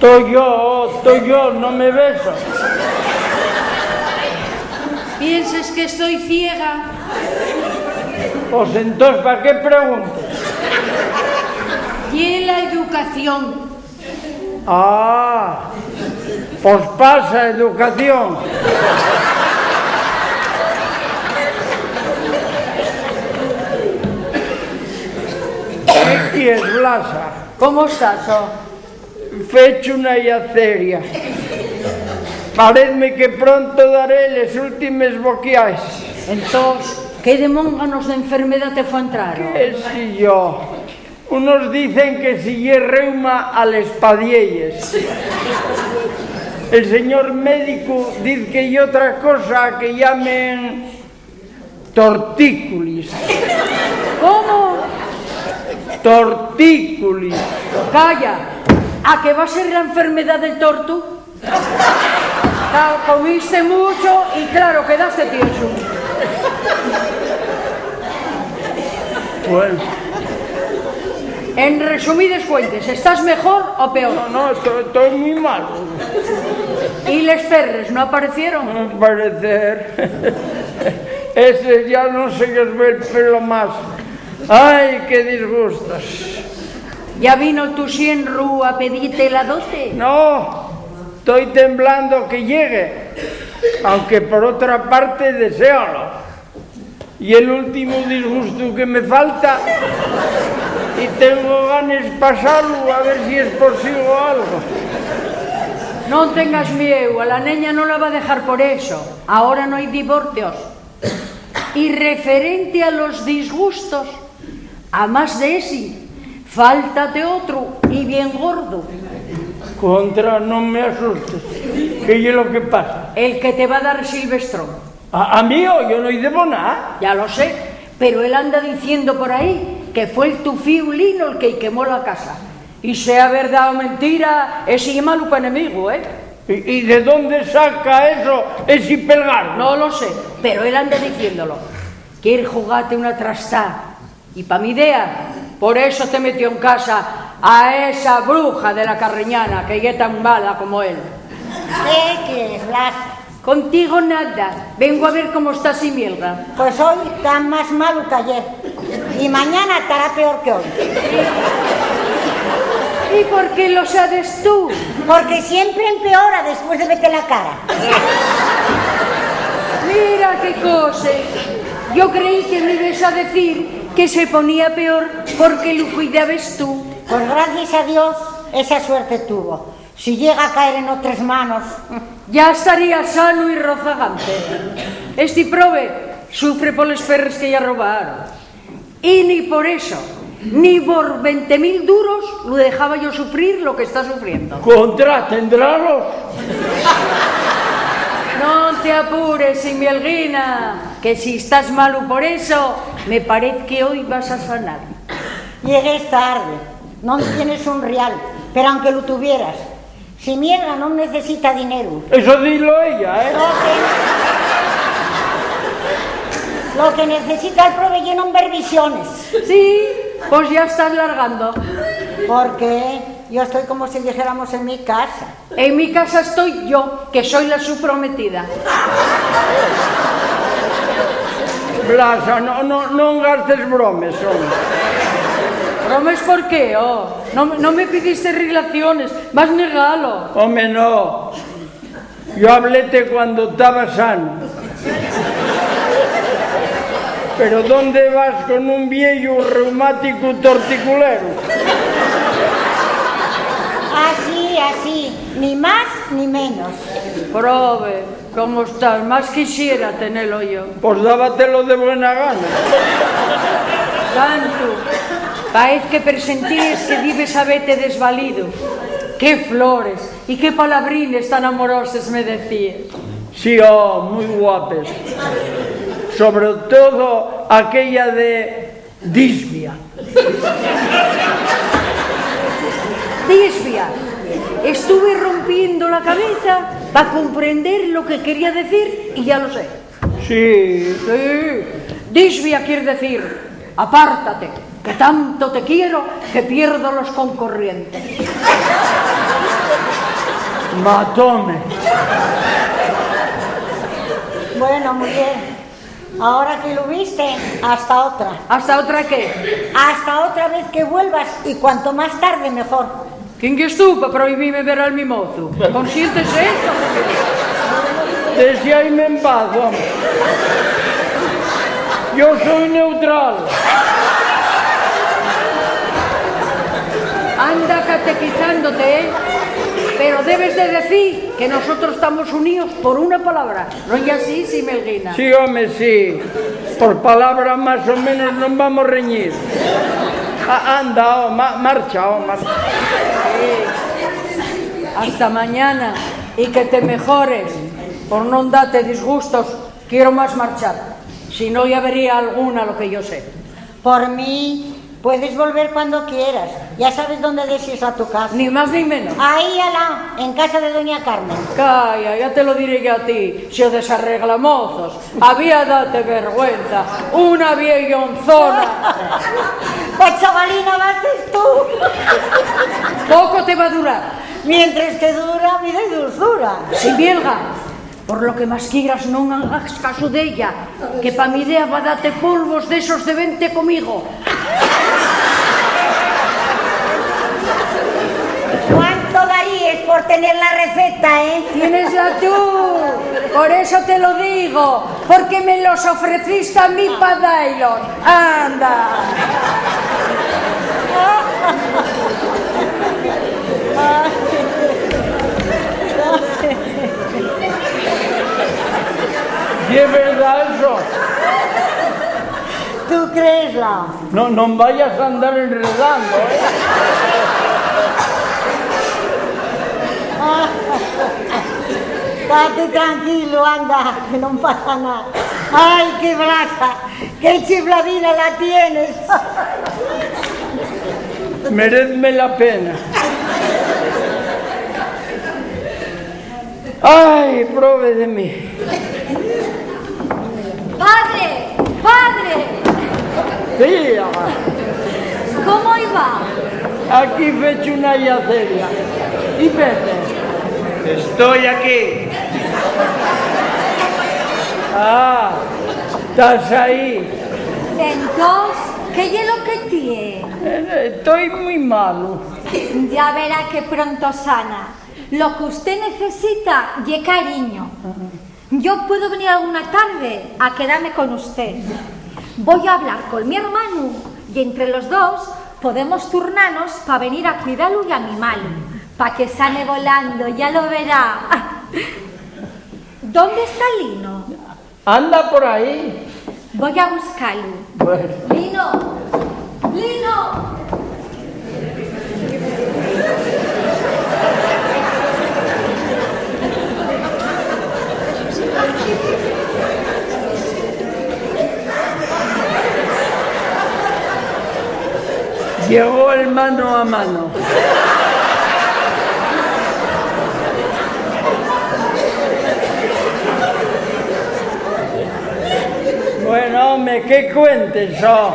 Toi yo, toi yo, ¿no me ves? ¿Piensas que estoy ciega? Pues entós, ¿pa qué preguntes? Y la educación. Ah, pos pasa educación. ¿Qué quies, Blasa? ¿Cómo estás, ho? Fecho una yaceria. Parézme que pronto daré les últimes boquiaes. Entós, ¿qué de monganos d'enfermedá te fue entrar, ho? ¿Qué si yo? Unos dicen que si ye reuma a les padielles. El señor médicu diz que ye otra cosa que llamen tortículis. ¿Cómo? Tortículis. Calla, ¿a que va a ser la enfermedad del tortu? Ca-, comiste mucho y, claro, quedaste tieso. Bueno. En resumides cuentes, ¿estás mejor o peor? No, no, estoy, estoy muy malo. ¿Y les perres no aparecieron? Al parecer, ese ya no se les ve el pelo más. Ay, qué disgustos. ¿Ya vino tu sienru a pedirte la dote? No, estoy temblando que llegue, aunque por otra parte deséalo. Y el último disgustu que me falta, y tengo ganes pasalo, a ver si es posible algo. No tengas miedo, a la neña no la va a dejar por eso. Ahora no hay divorcios. Y referente a los disgustos, a más de esi, fáltate otru y bien gordo. Contra, no me asustes. ¿Qué es lo que pasa? El que te va a dar Silvestrón. ¿A, a mí? Yo no hice nada. Ya lo sé, pero él anda diciendo por ahí que fue el tu fíu Lino el que quemó la casa. Y sea verdad o mentira, esi ye malu pa enemigu, ¿eh? ¿Y, y de dónde saca eso ese pelgardo? No lo sé, pero él anda diciéndolo. Quiere jugarte una trastada. Y pa mi idea, por eso te metió en casa a esa bruja de la Carreñana, que ye tan mala como él. ¿Qué quieres, Blas? Contigo nada. Vengo a ver cómo está Simielga. Pues hoy está más malo que ayer. Y mañana estará peor que hoy. ¿Y por qué lo sabes tú? Porque siempre empeora después de verte la cara. Mira qué cosa. Yo creí que me ibas a decir que se ponía peor porque lo cuidabes tú. Pues gracias a Dios, esa suerte tuvo. Si llega a caer en otres manos. Ya estaría sano y rozagante. Esti probe sufre poles perres que ya robaron. Y ni por eso, ni por veinte mil duros, lo dejaba yo sufrir lo que está sufriendo. Contra, tendrálos. No te apures, Simielguina, que si estás malu por eso, me parece que hoy vas a sanar. Llegues tarde, no tienes un rial, pero aunque lo tuvieras, Simielga no necesita dineru. Eso dilo ella, ¿eh? Lo que, lo que necesita el probe ye non ver visiones. Sí, pues ya estás largando. Porque yo estoy como si dijéramos en mi casa. En mi casa estoy yo, que soy la su prometida. Blasa, no, no, no gastes bromes, home. ¿Bromes por qué, oh? No, no me pidiste relaciones, vas negalo. Home, no. Yo hablete cuando taba sano. Pero ¿dónde vas con un vieyu reumáticu torticulero? Así, así, ni más ni menos. Probe, ¿cómo estás? Más quisiera tenelo yo. Pos dábatelo de buena gana. Santu, paez que persentíes que dibes habete desvalido. Qué flores y qué palabrines tan amoroses me decíes. Sí, oh, mui guapes. Sobre todo aquella de Disbia. Disbia. Estuve rompiendo la cabeza pa comprender lo que quería decir y ya lo sé. Sí. Sí. Disbia quiere decir: "Apártate, que tanto te quiero que pierdo los concorrientes". Matome. Bueno, muller, ahora que lo viste, hasta otra. ¿Hasta otra qué? Hasta otra vez que vuelvas, y cuanto más tarde, mejor. ¿Quién yes tú pa prohibime ver al mi mozu? Consiéntese. Dexáime en paz, home. Yo soy neutral. Anda catequizándote, ¿eh? Pero debes de decir que nosotros estamos unidos por una palabra. ¿No ye así, Simelguina? Sí, home, sí. Por palabra más o menos non vamos reñir. A-, anda, oh, ma-, marcha, oh, marcha. Sí. Hasta mañana y que te mejores. Por non date disgustos, quiero más marchar. Si no, ya vería alguna lo que yo sé. Por mí, puedes volver cuando quieras. Ya sabes dónde dexes a tu casa. Ni más ni menos. Ahí, alá, en casa de doña Carmen. Calla, ya te lo diré yo a ti, si o desarreglamozos. Había date vergüenza. Una vieyonzona. Pues, chavalina, bastes tú. Poco te va a durar. Mientras que dura vida y dulzura. Simelga, por lo que más quieras, non hagas casu d'ella, que pa mi idea va date polvos d'esos de vente comigo. ¿Cuánto daríes por tener la receta, eh? Tienesla tú, por eso te lo digo, porque me los ofreciste a mí pa dailos. Anda. ¿Ye verdá eso? ¿Tú creesla? No, non vayas a andar enredando, eh. Tate tranquilo, anda, que non pasa nada. Ai, qué brasa, qué chifladina la tienes. Merézme la pena. Ai, probe de mí. Padre, padre. Sí, ah. ¿Cómo iba? Aquí fecho una yaceria. ¿Y Pepe? Estoy aquí. Ah, estás ahí. Entós, ¿qué ye lo que tiene? Eh, estoy muy malo. Ya verá que pronto sana. Lo que usted necesita ye cariño. Yo puedo venir alguna tarde a quedarme con usted. Voy a hablar con mi hermano y entre los dos podemos turnanos pa venir a cuidalu y a mimalu, pa que sane volando, ya lo verá. ¿Dónde está Lino? Anda por ahí. Voy a buscarlo. Bueno. Lino, Lino. Llegó el mano a mano. Bueno, home, ¿qué cuentes, oh?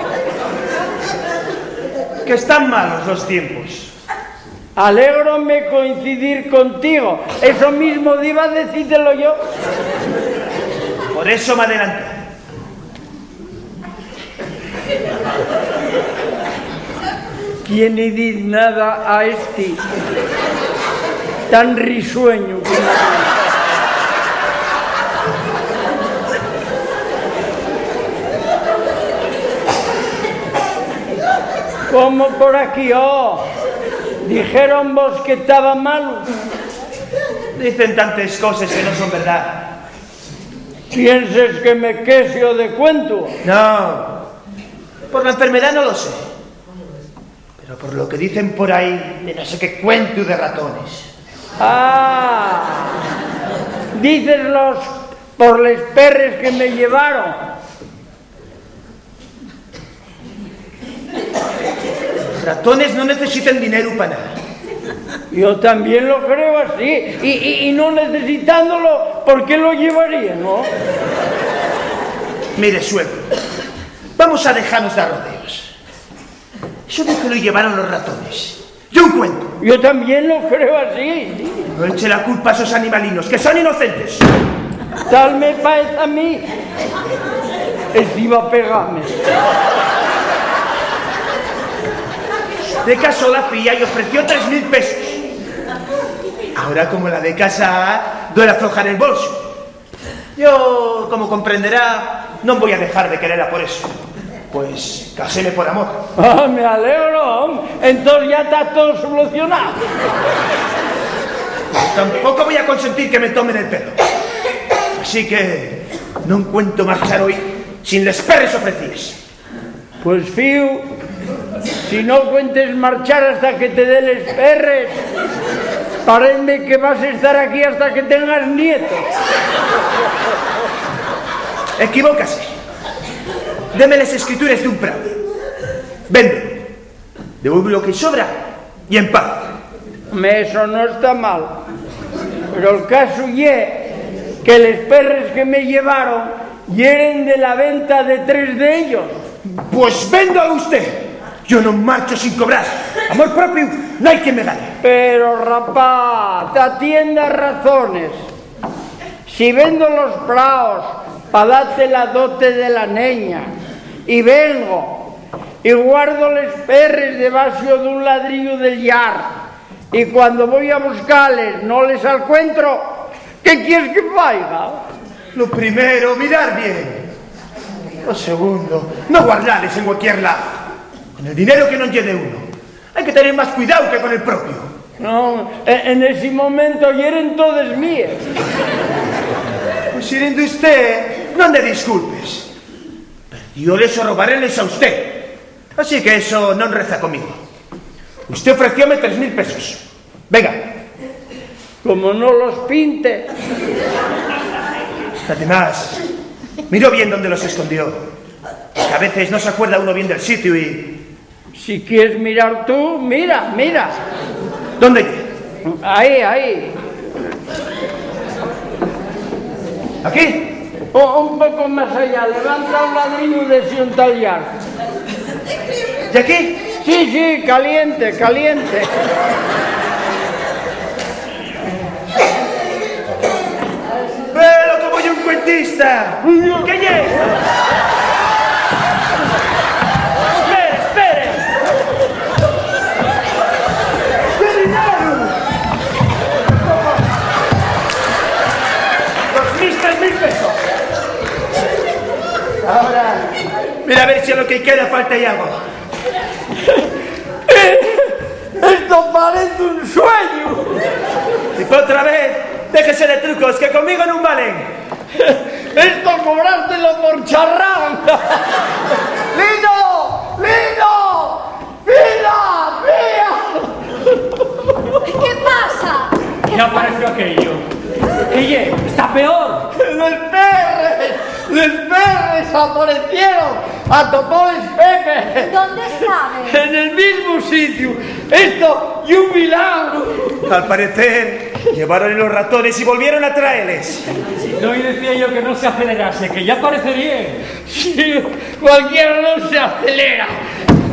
Que están malos los tiempos. Alégrome coincidir contigo. Eso mismo diba decítelo yo. Por eso m'adelanté. ¿Quién-y diz nada a esti tan risueñu? ¿Cómo por aquí, oh? ¿Dixéronvos que taba malu? Dicen tantes coses que non son verdá. ¿Pienses que me quexo de cuentu? No, por la enfermedá no lo sé. Pero por lo que dicen por ahí, de no sé qué cuentu de ratones. Ah, díceslo por les perres que me llevaron. Los ratones no necesiten dinero pa nada. Yo también lo creo así. Y, y, y no necesitándolo, ¿por qué lo llevarían, no? Mire, suegro, vamos a dejarnos de rodeos. Eso de que lo llevaron los ratones, ye un cuentu. Yo también lo creo así. No eche la culpa a esos animalinos, que son inocentes. Tal me paez a mí. Esti va pegame. De caso, la fía-y ofreció tres mil pesos. Ahora, como la de casa, duele aflojar el bolsu. Yo, como comprenderá, non voi a dejar de querela por eso. Pues, caséme por amor. Ah, me alegro, hom. Entós ya ta todo solucionao. Tampoco voy a consentir que me tomen el pelo. Así que non cuento marchar hoy sin les perres ofrecíes. Pues, fíu, si no cuentes marchar hasta que te dé les perres, parézme que vas estar aquí hasta que tengas nietos. Equivócase. Deme les escritures d'un prau. Vendo. Devuelvo lo que sobra y en paz. Home, eso no está mal. Pero el casu ye que les perres que me llevaron yeren de la venta de tres d'ellos. Pues véndola usté. Yo non marcho sin cobrar. Amor propiu, no hai quien me gane. Pero, rapaz, tatienda razones. Si vendo los praos pa date la dote de la neña, y vengo, y guardo les perres debaxo d'un ladriu del llar, y cuando voi a buscales no les alcuentro, ¿qué quies que faiga? Lo primero, mirar bien. Lo segundo, no guardales en cualquier lado. Con el dinero que non ye de uno, hai que tener más cuidao que con el propio. No, e-, en ese momento yeren todes míes. Pues si yeren d'usté, non de disculpes. Perdióles o robárenles a usté. Así que eso non reza conmigo. Usté ofrecióme tres mil pesos. Venga. Como no los pinte. Además, miró bien dónde los escondió. Que a veces no se acuerda uno bien del sitio y... Si quies mirar tú, mira, mira. ¿Dónde? Ahí, ahí. ¿Aquí? O, un poco más allá, levanta un ladrillo de si un tallar. ¿Y aquí? Sí, sí, caliente, caliente. ¡Velo como ye un cuentista! ¿Qué ye esto? ¡Espere, espere! ¡Qué dinero! Los mis tres mil pesos. Ahora, mira a ver si a lo que queda falta algo. Esto parece un sueño. Y pa otra vez, déjese de trucos, que conmigo no valen. Esto cobrártelo por charrán. ¡Lino! ¡Lino! ¡Fila! ¡Fila! ¿Qué pasa? ¿Qué apareció aquello? ¿Qué ye? ¡Está peor! ¡Les perres! ¡Les perres aparecieron! ¡Atopóles Pepe! ¿Dónde estaban? En el mismo sitio. Esto y un milagro. Al parecer, llevaron los ratones y volvieron a traerles. No, y decía yo que no se acelerase, que ya parecería. Sí, cualquiera no se acelera.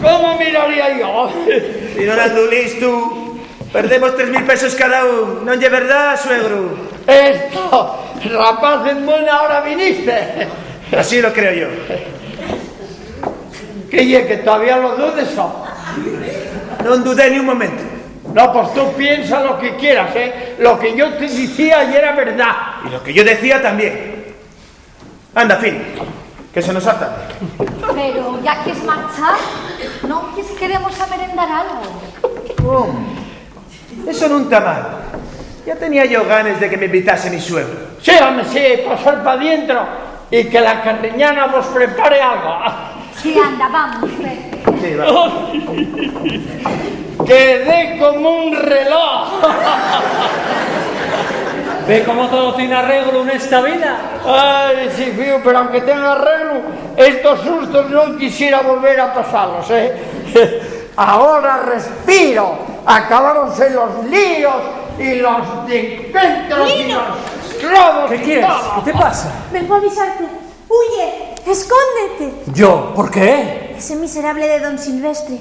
¿Cómo miraría yo? Si no eran listo. Perdemos tres mil pesos cada un, ¿non ye verdá, suegru? Esto, rapaz, en buena hora viniste. Así lo creo yo. ¿Qué ye, que todavía lo dudes, o? Non dudé ni un momento. No, pues tú piensa lo que quieras, ¿eh? Lo que yo te decía y era verdad. Y lo que yo decía también. Anda, Fini, Que se nos hace tarde. Pero ya quies marchar, ¿non quies quedemos a merendar algo? Home, eso nun ta mal. Ya tenía yo ganes de que m'invitase mi suegro. Sí, home, sí, pasar pa dientro y que la Carreñana vos prepare algo. Sí, anda, vamos, ve. Sí, va. Quedé como un reloj. Ve cómo todo tiene arreglo en esta vida. Ai, sí, fíu, pero aunque tenga arreglu, estos sustos non quisiera volver a pasalos, eh. Ahora respiro. Acabáronse los líos y los encuentros y los robos. ¿Qué quieres? ¿Qué te pasa? Vengo a avisarte. Huye, escóndete. ¿Yo? ¿Por qué? Ese miserable de don Silvestre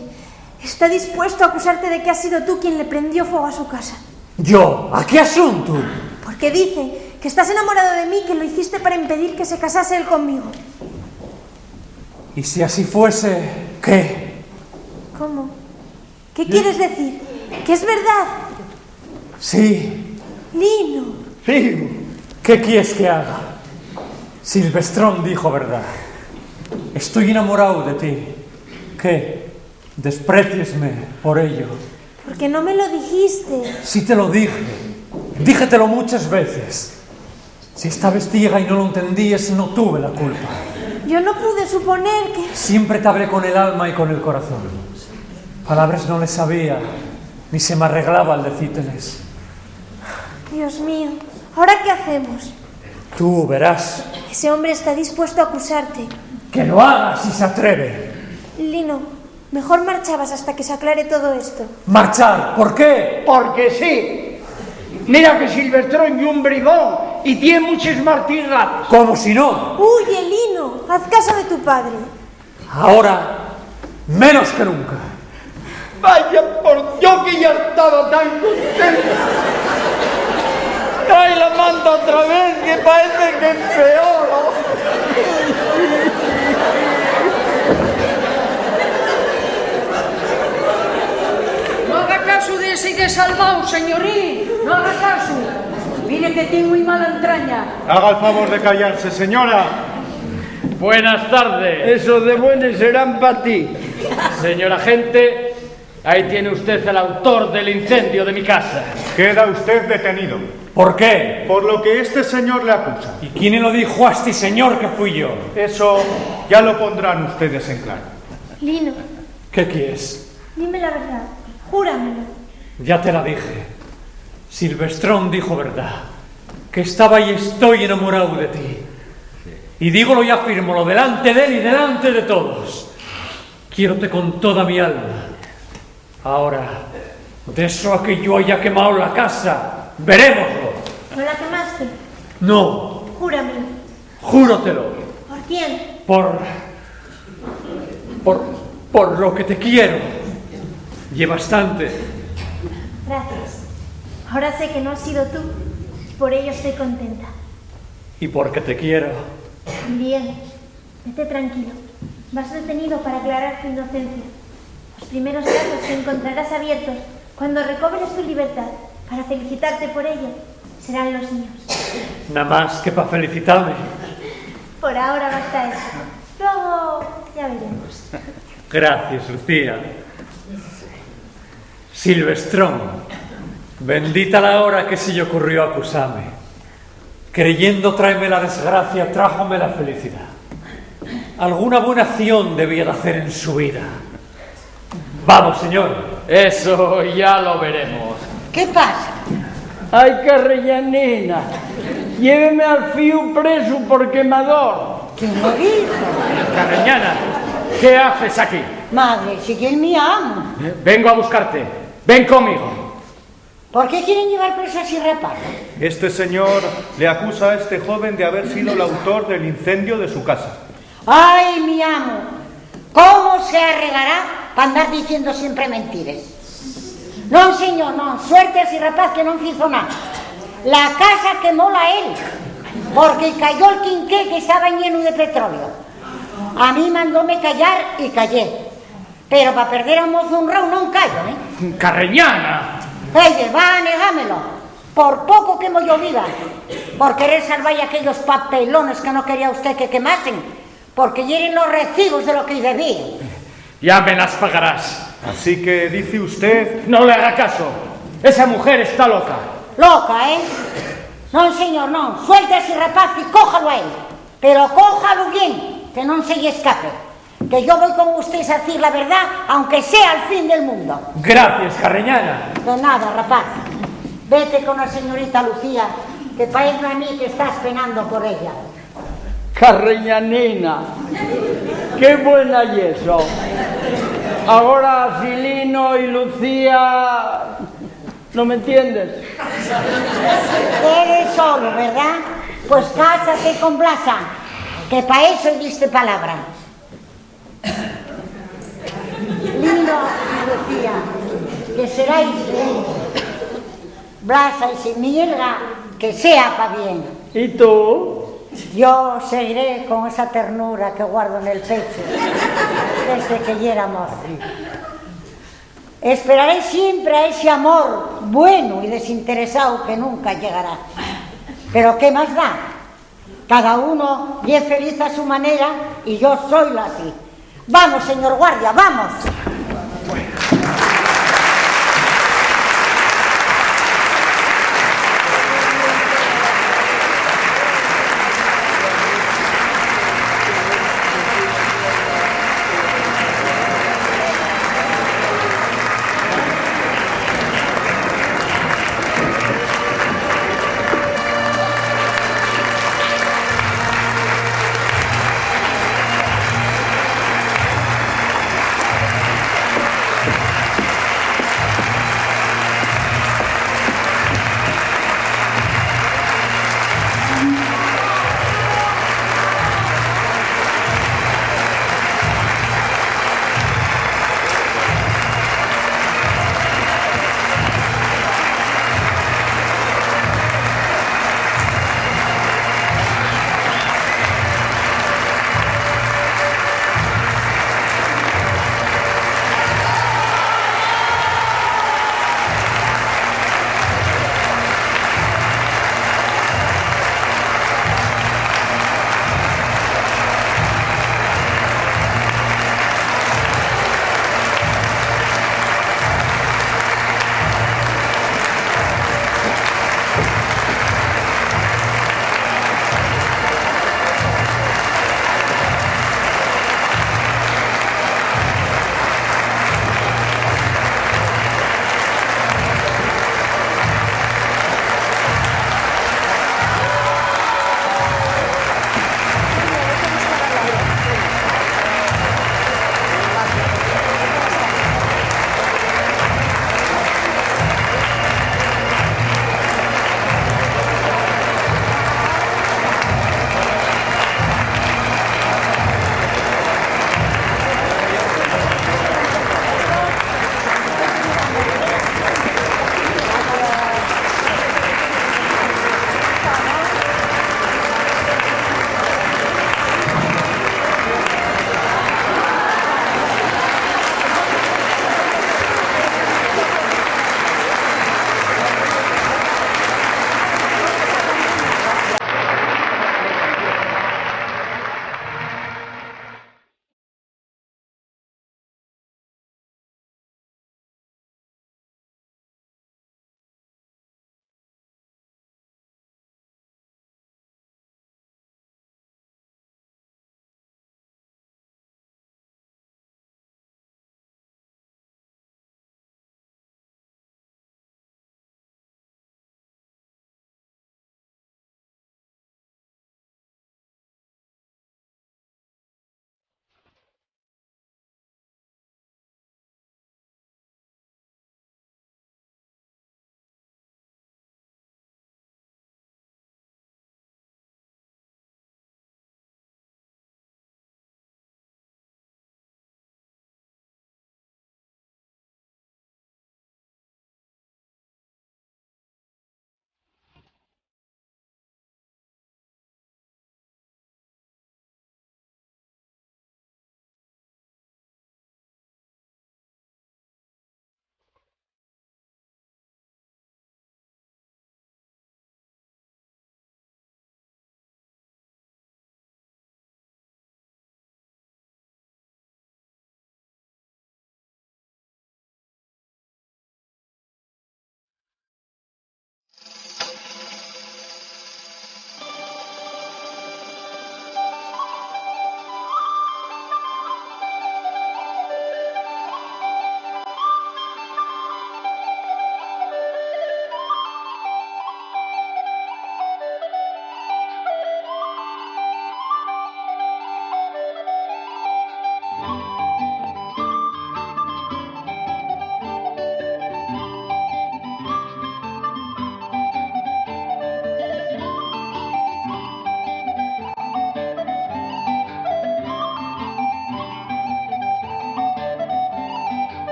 está dispuesto a acusarte de que has sido tú quien le prendió fuego a su casa. ¿Yo? ¿A qué asunto? Porque dice que estás enamorado de mí, que lo hiciste para impedir que se casase él conmigo. ¿Y si así fuese, qué? ¿Cómo? ¿Qué quieres decir? ¿Que es verdad? Sí. Lino. Fíu. ¿Qué quieres que haga? Silvestrón dijo verdad. Estoy enamorado de ti. ¿Qué? ¿Despreciesme por ello? Porque no me lo dijiste. Sí te lo dije. Díjetelo muchas veces. Si estabes ciega y no lo entendíes, no tuve la culpa. Yo no pude suponer que... Siempre te hablé con el alma y con el corazón. Palabres no les sabía, ni se me arreglaba al decírteles. Dios mío, ¿ahora qué hacemos? Tú verás. Ese hombre está dispuesto a acusarte. Que lo haga si se atreve. Lino, mejor marchabas hasta que se aclare todo esto. ¿Marchar? ¿Por qué? Porque sí. Mira que Silvestrón ye un bribón y tiene muches martigades. Como si no. Huye, Lino, haz caso de tu padre. Ahora, menos que nunca. Vaya por Dios, que ya estaba tan contento. Trae la manta otra vez, que parece que empeoró. No haga caso de ese que salvao, señorín. No haga caso. Mire que tiene muy mala entraña. Haga el favor de callarse, señora. Buenas tardes. Esos de buenes serán pa ti. Señor agente, ahí tiene usted el autor del incendio de mi casa. Queda usted detenido. ¿Por qué? Por lo que este señor le acusa. ¿Y quién le lo dijo a este señor que fui yo? Eso ya lo pondrán ustedes en claro. Lino. ¿Qué quieres? Dime la verdad. Júramelo. Ya te la dije. Silvestrón dijo verdad. Que estaba y estoy enamorado de ti. Y dígolo y afírmolo delante de él y delante de todos. Quiérote con toda mi alma. Ahora, de eso a que yo haya quemao la casa, verémoslo. ¿No la quemaste? No. Júramelo. Júrotelo. ¿Por quién? Por, por, por lo que te quiero. Y bastante. Gracias. Ahora sé que no has sido tú. Por ello estoy contenta. Y porque te quiero. Bien. Vete tranquilo. Vas detenido para aclarar tu inocencia. Los primeros casos que encontrarás abiertos cuando recobres tu libertad para felicitarte por ello serán los míos. Na más que pa felicitame. Por ahora basta eso. Luego ya veremos. Gracias, Lucía. Silvestrón, bendita la hora que se lle ocurrió acusame. Creyendo traeme la desgracia, trájome la felicidad. Alguna buena acción debía de hacer en su vida. Vamos, señor. Eso ya lo veremos. ¿Qué pasa? Ai, Carreñanina, lléveme al fíu presu por quemador. ¿Quién lo dijo? Carreñana, ¿qué haces aquí? Madre, si ye el mi amo. Vengo a buscarte. Ven conmigo. ¿Por qué quieren llevar preso a ese rapaz? Este señor le acusa a este joven de haber sido el autor del incendio de su casa. Ai, mi amo, ¿cómo se arregará pa andar diciendo siempre mentires? Non, señor, non. Suerte a ese rapaz que non fizo nada. La casa quemóla él, porque cayó el quinqué que estaba lleno de petróleo. A mí mandóme callar y callé. Pero pa perder a un mozo honrao non callo, ¿eh? Carreñana. Ella va a negámelo. Por poco quemo yo viva, por querer salvar aquellos papelones que no quería usted que quemasen. Porque yeren los recibos de lo que-y debí. Ya me las pagarás. Así que dice usted... No le haga caso. Esa mujer está loca. Loca, ¿eh? Non, señor, non. Suelte a ese rapaz y cójalo a él. Pero cójalo bien, que non se-y escape. Que yo voi con ustés a dicir la verdá, aunque sea al fin del mundo. Gracias, Carreñana. De nada, rapaz. Vete con la señorita Lucía, que paezme a mí que estás penando por ella. Carreñanina, qué buena ye eso. Agora Silino y Lucía, ¿no me entiendes? Eres solo, ¿verdad? Pues cásate con Blasa, que pa eso diste palabra. Lino y Lucía, que seráis felices. Blasa y Similga, que sea pa bien. ¿Y tú? Yo seguiré con esa ternura que guardo nel pechu desde que yera moza. Esperaré siempre a ese amor bueno y desinteresado que nunca llegará. Pero ¿qué más da? Cada uno ye feliz a su manera y yo soilo así. Vamos, señor guardia, vamos.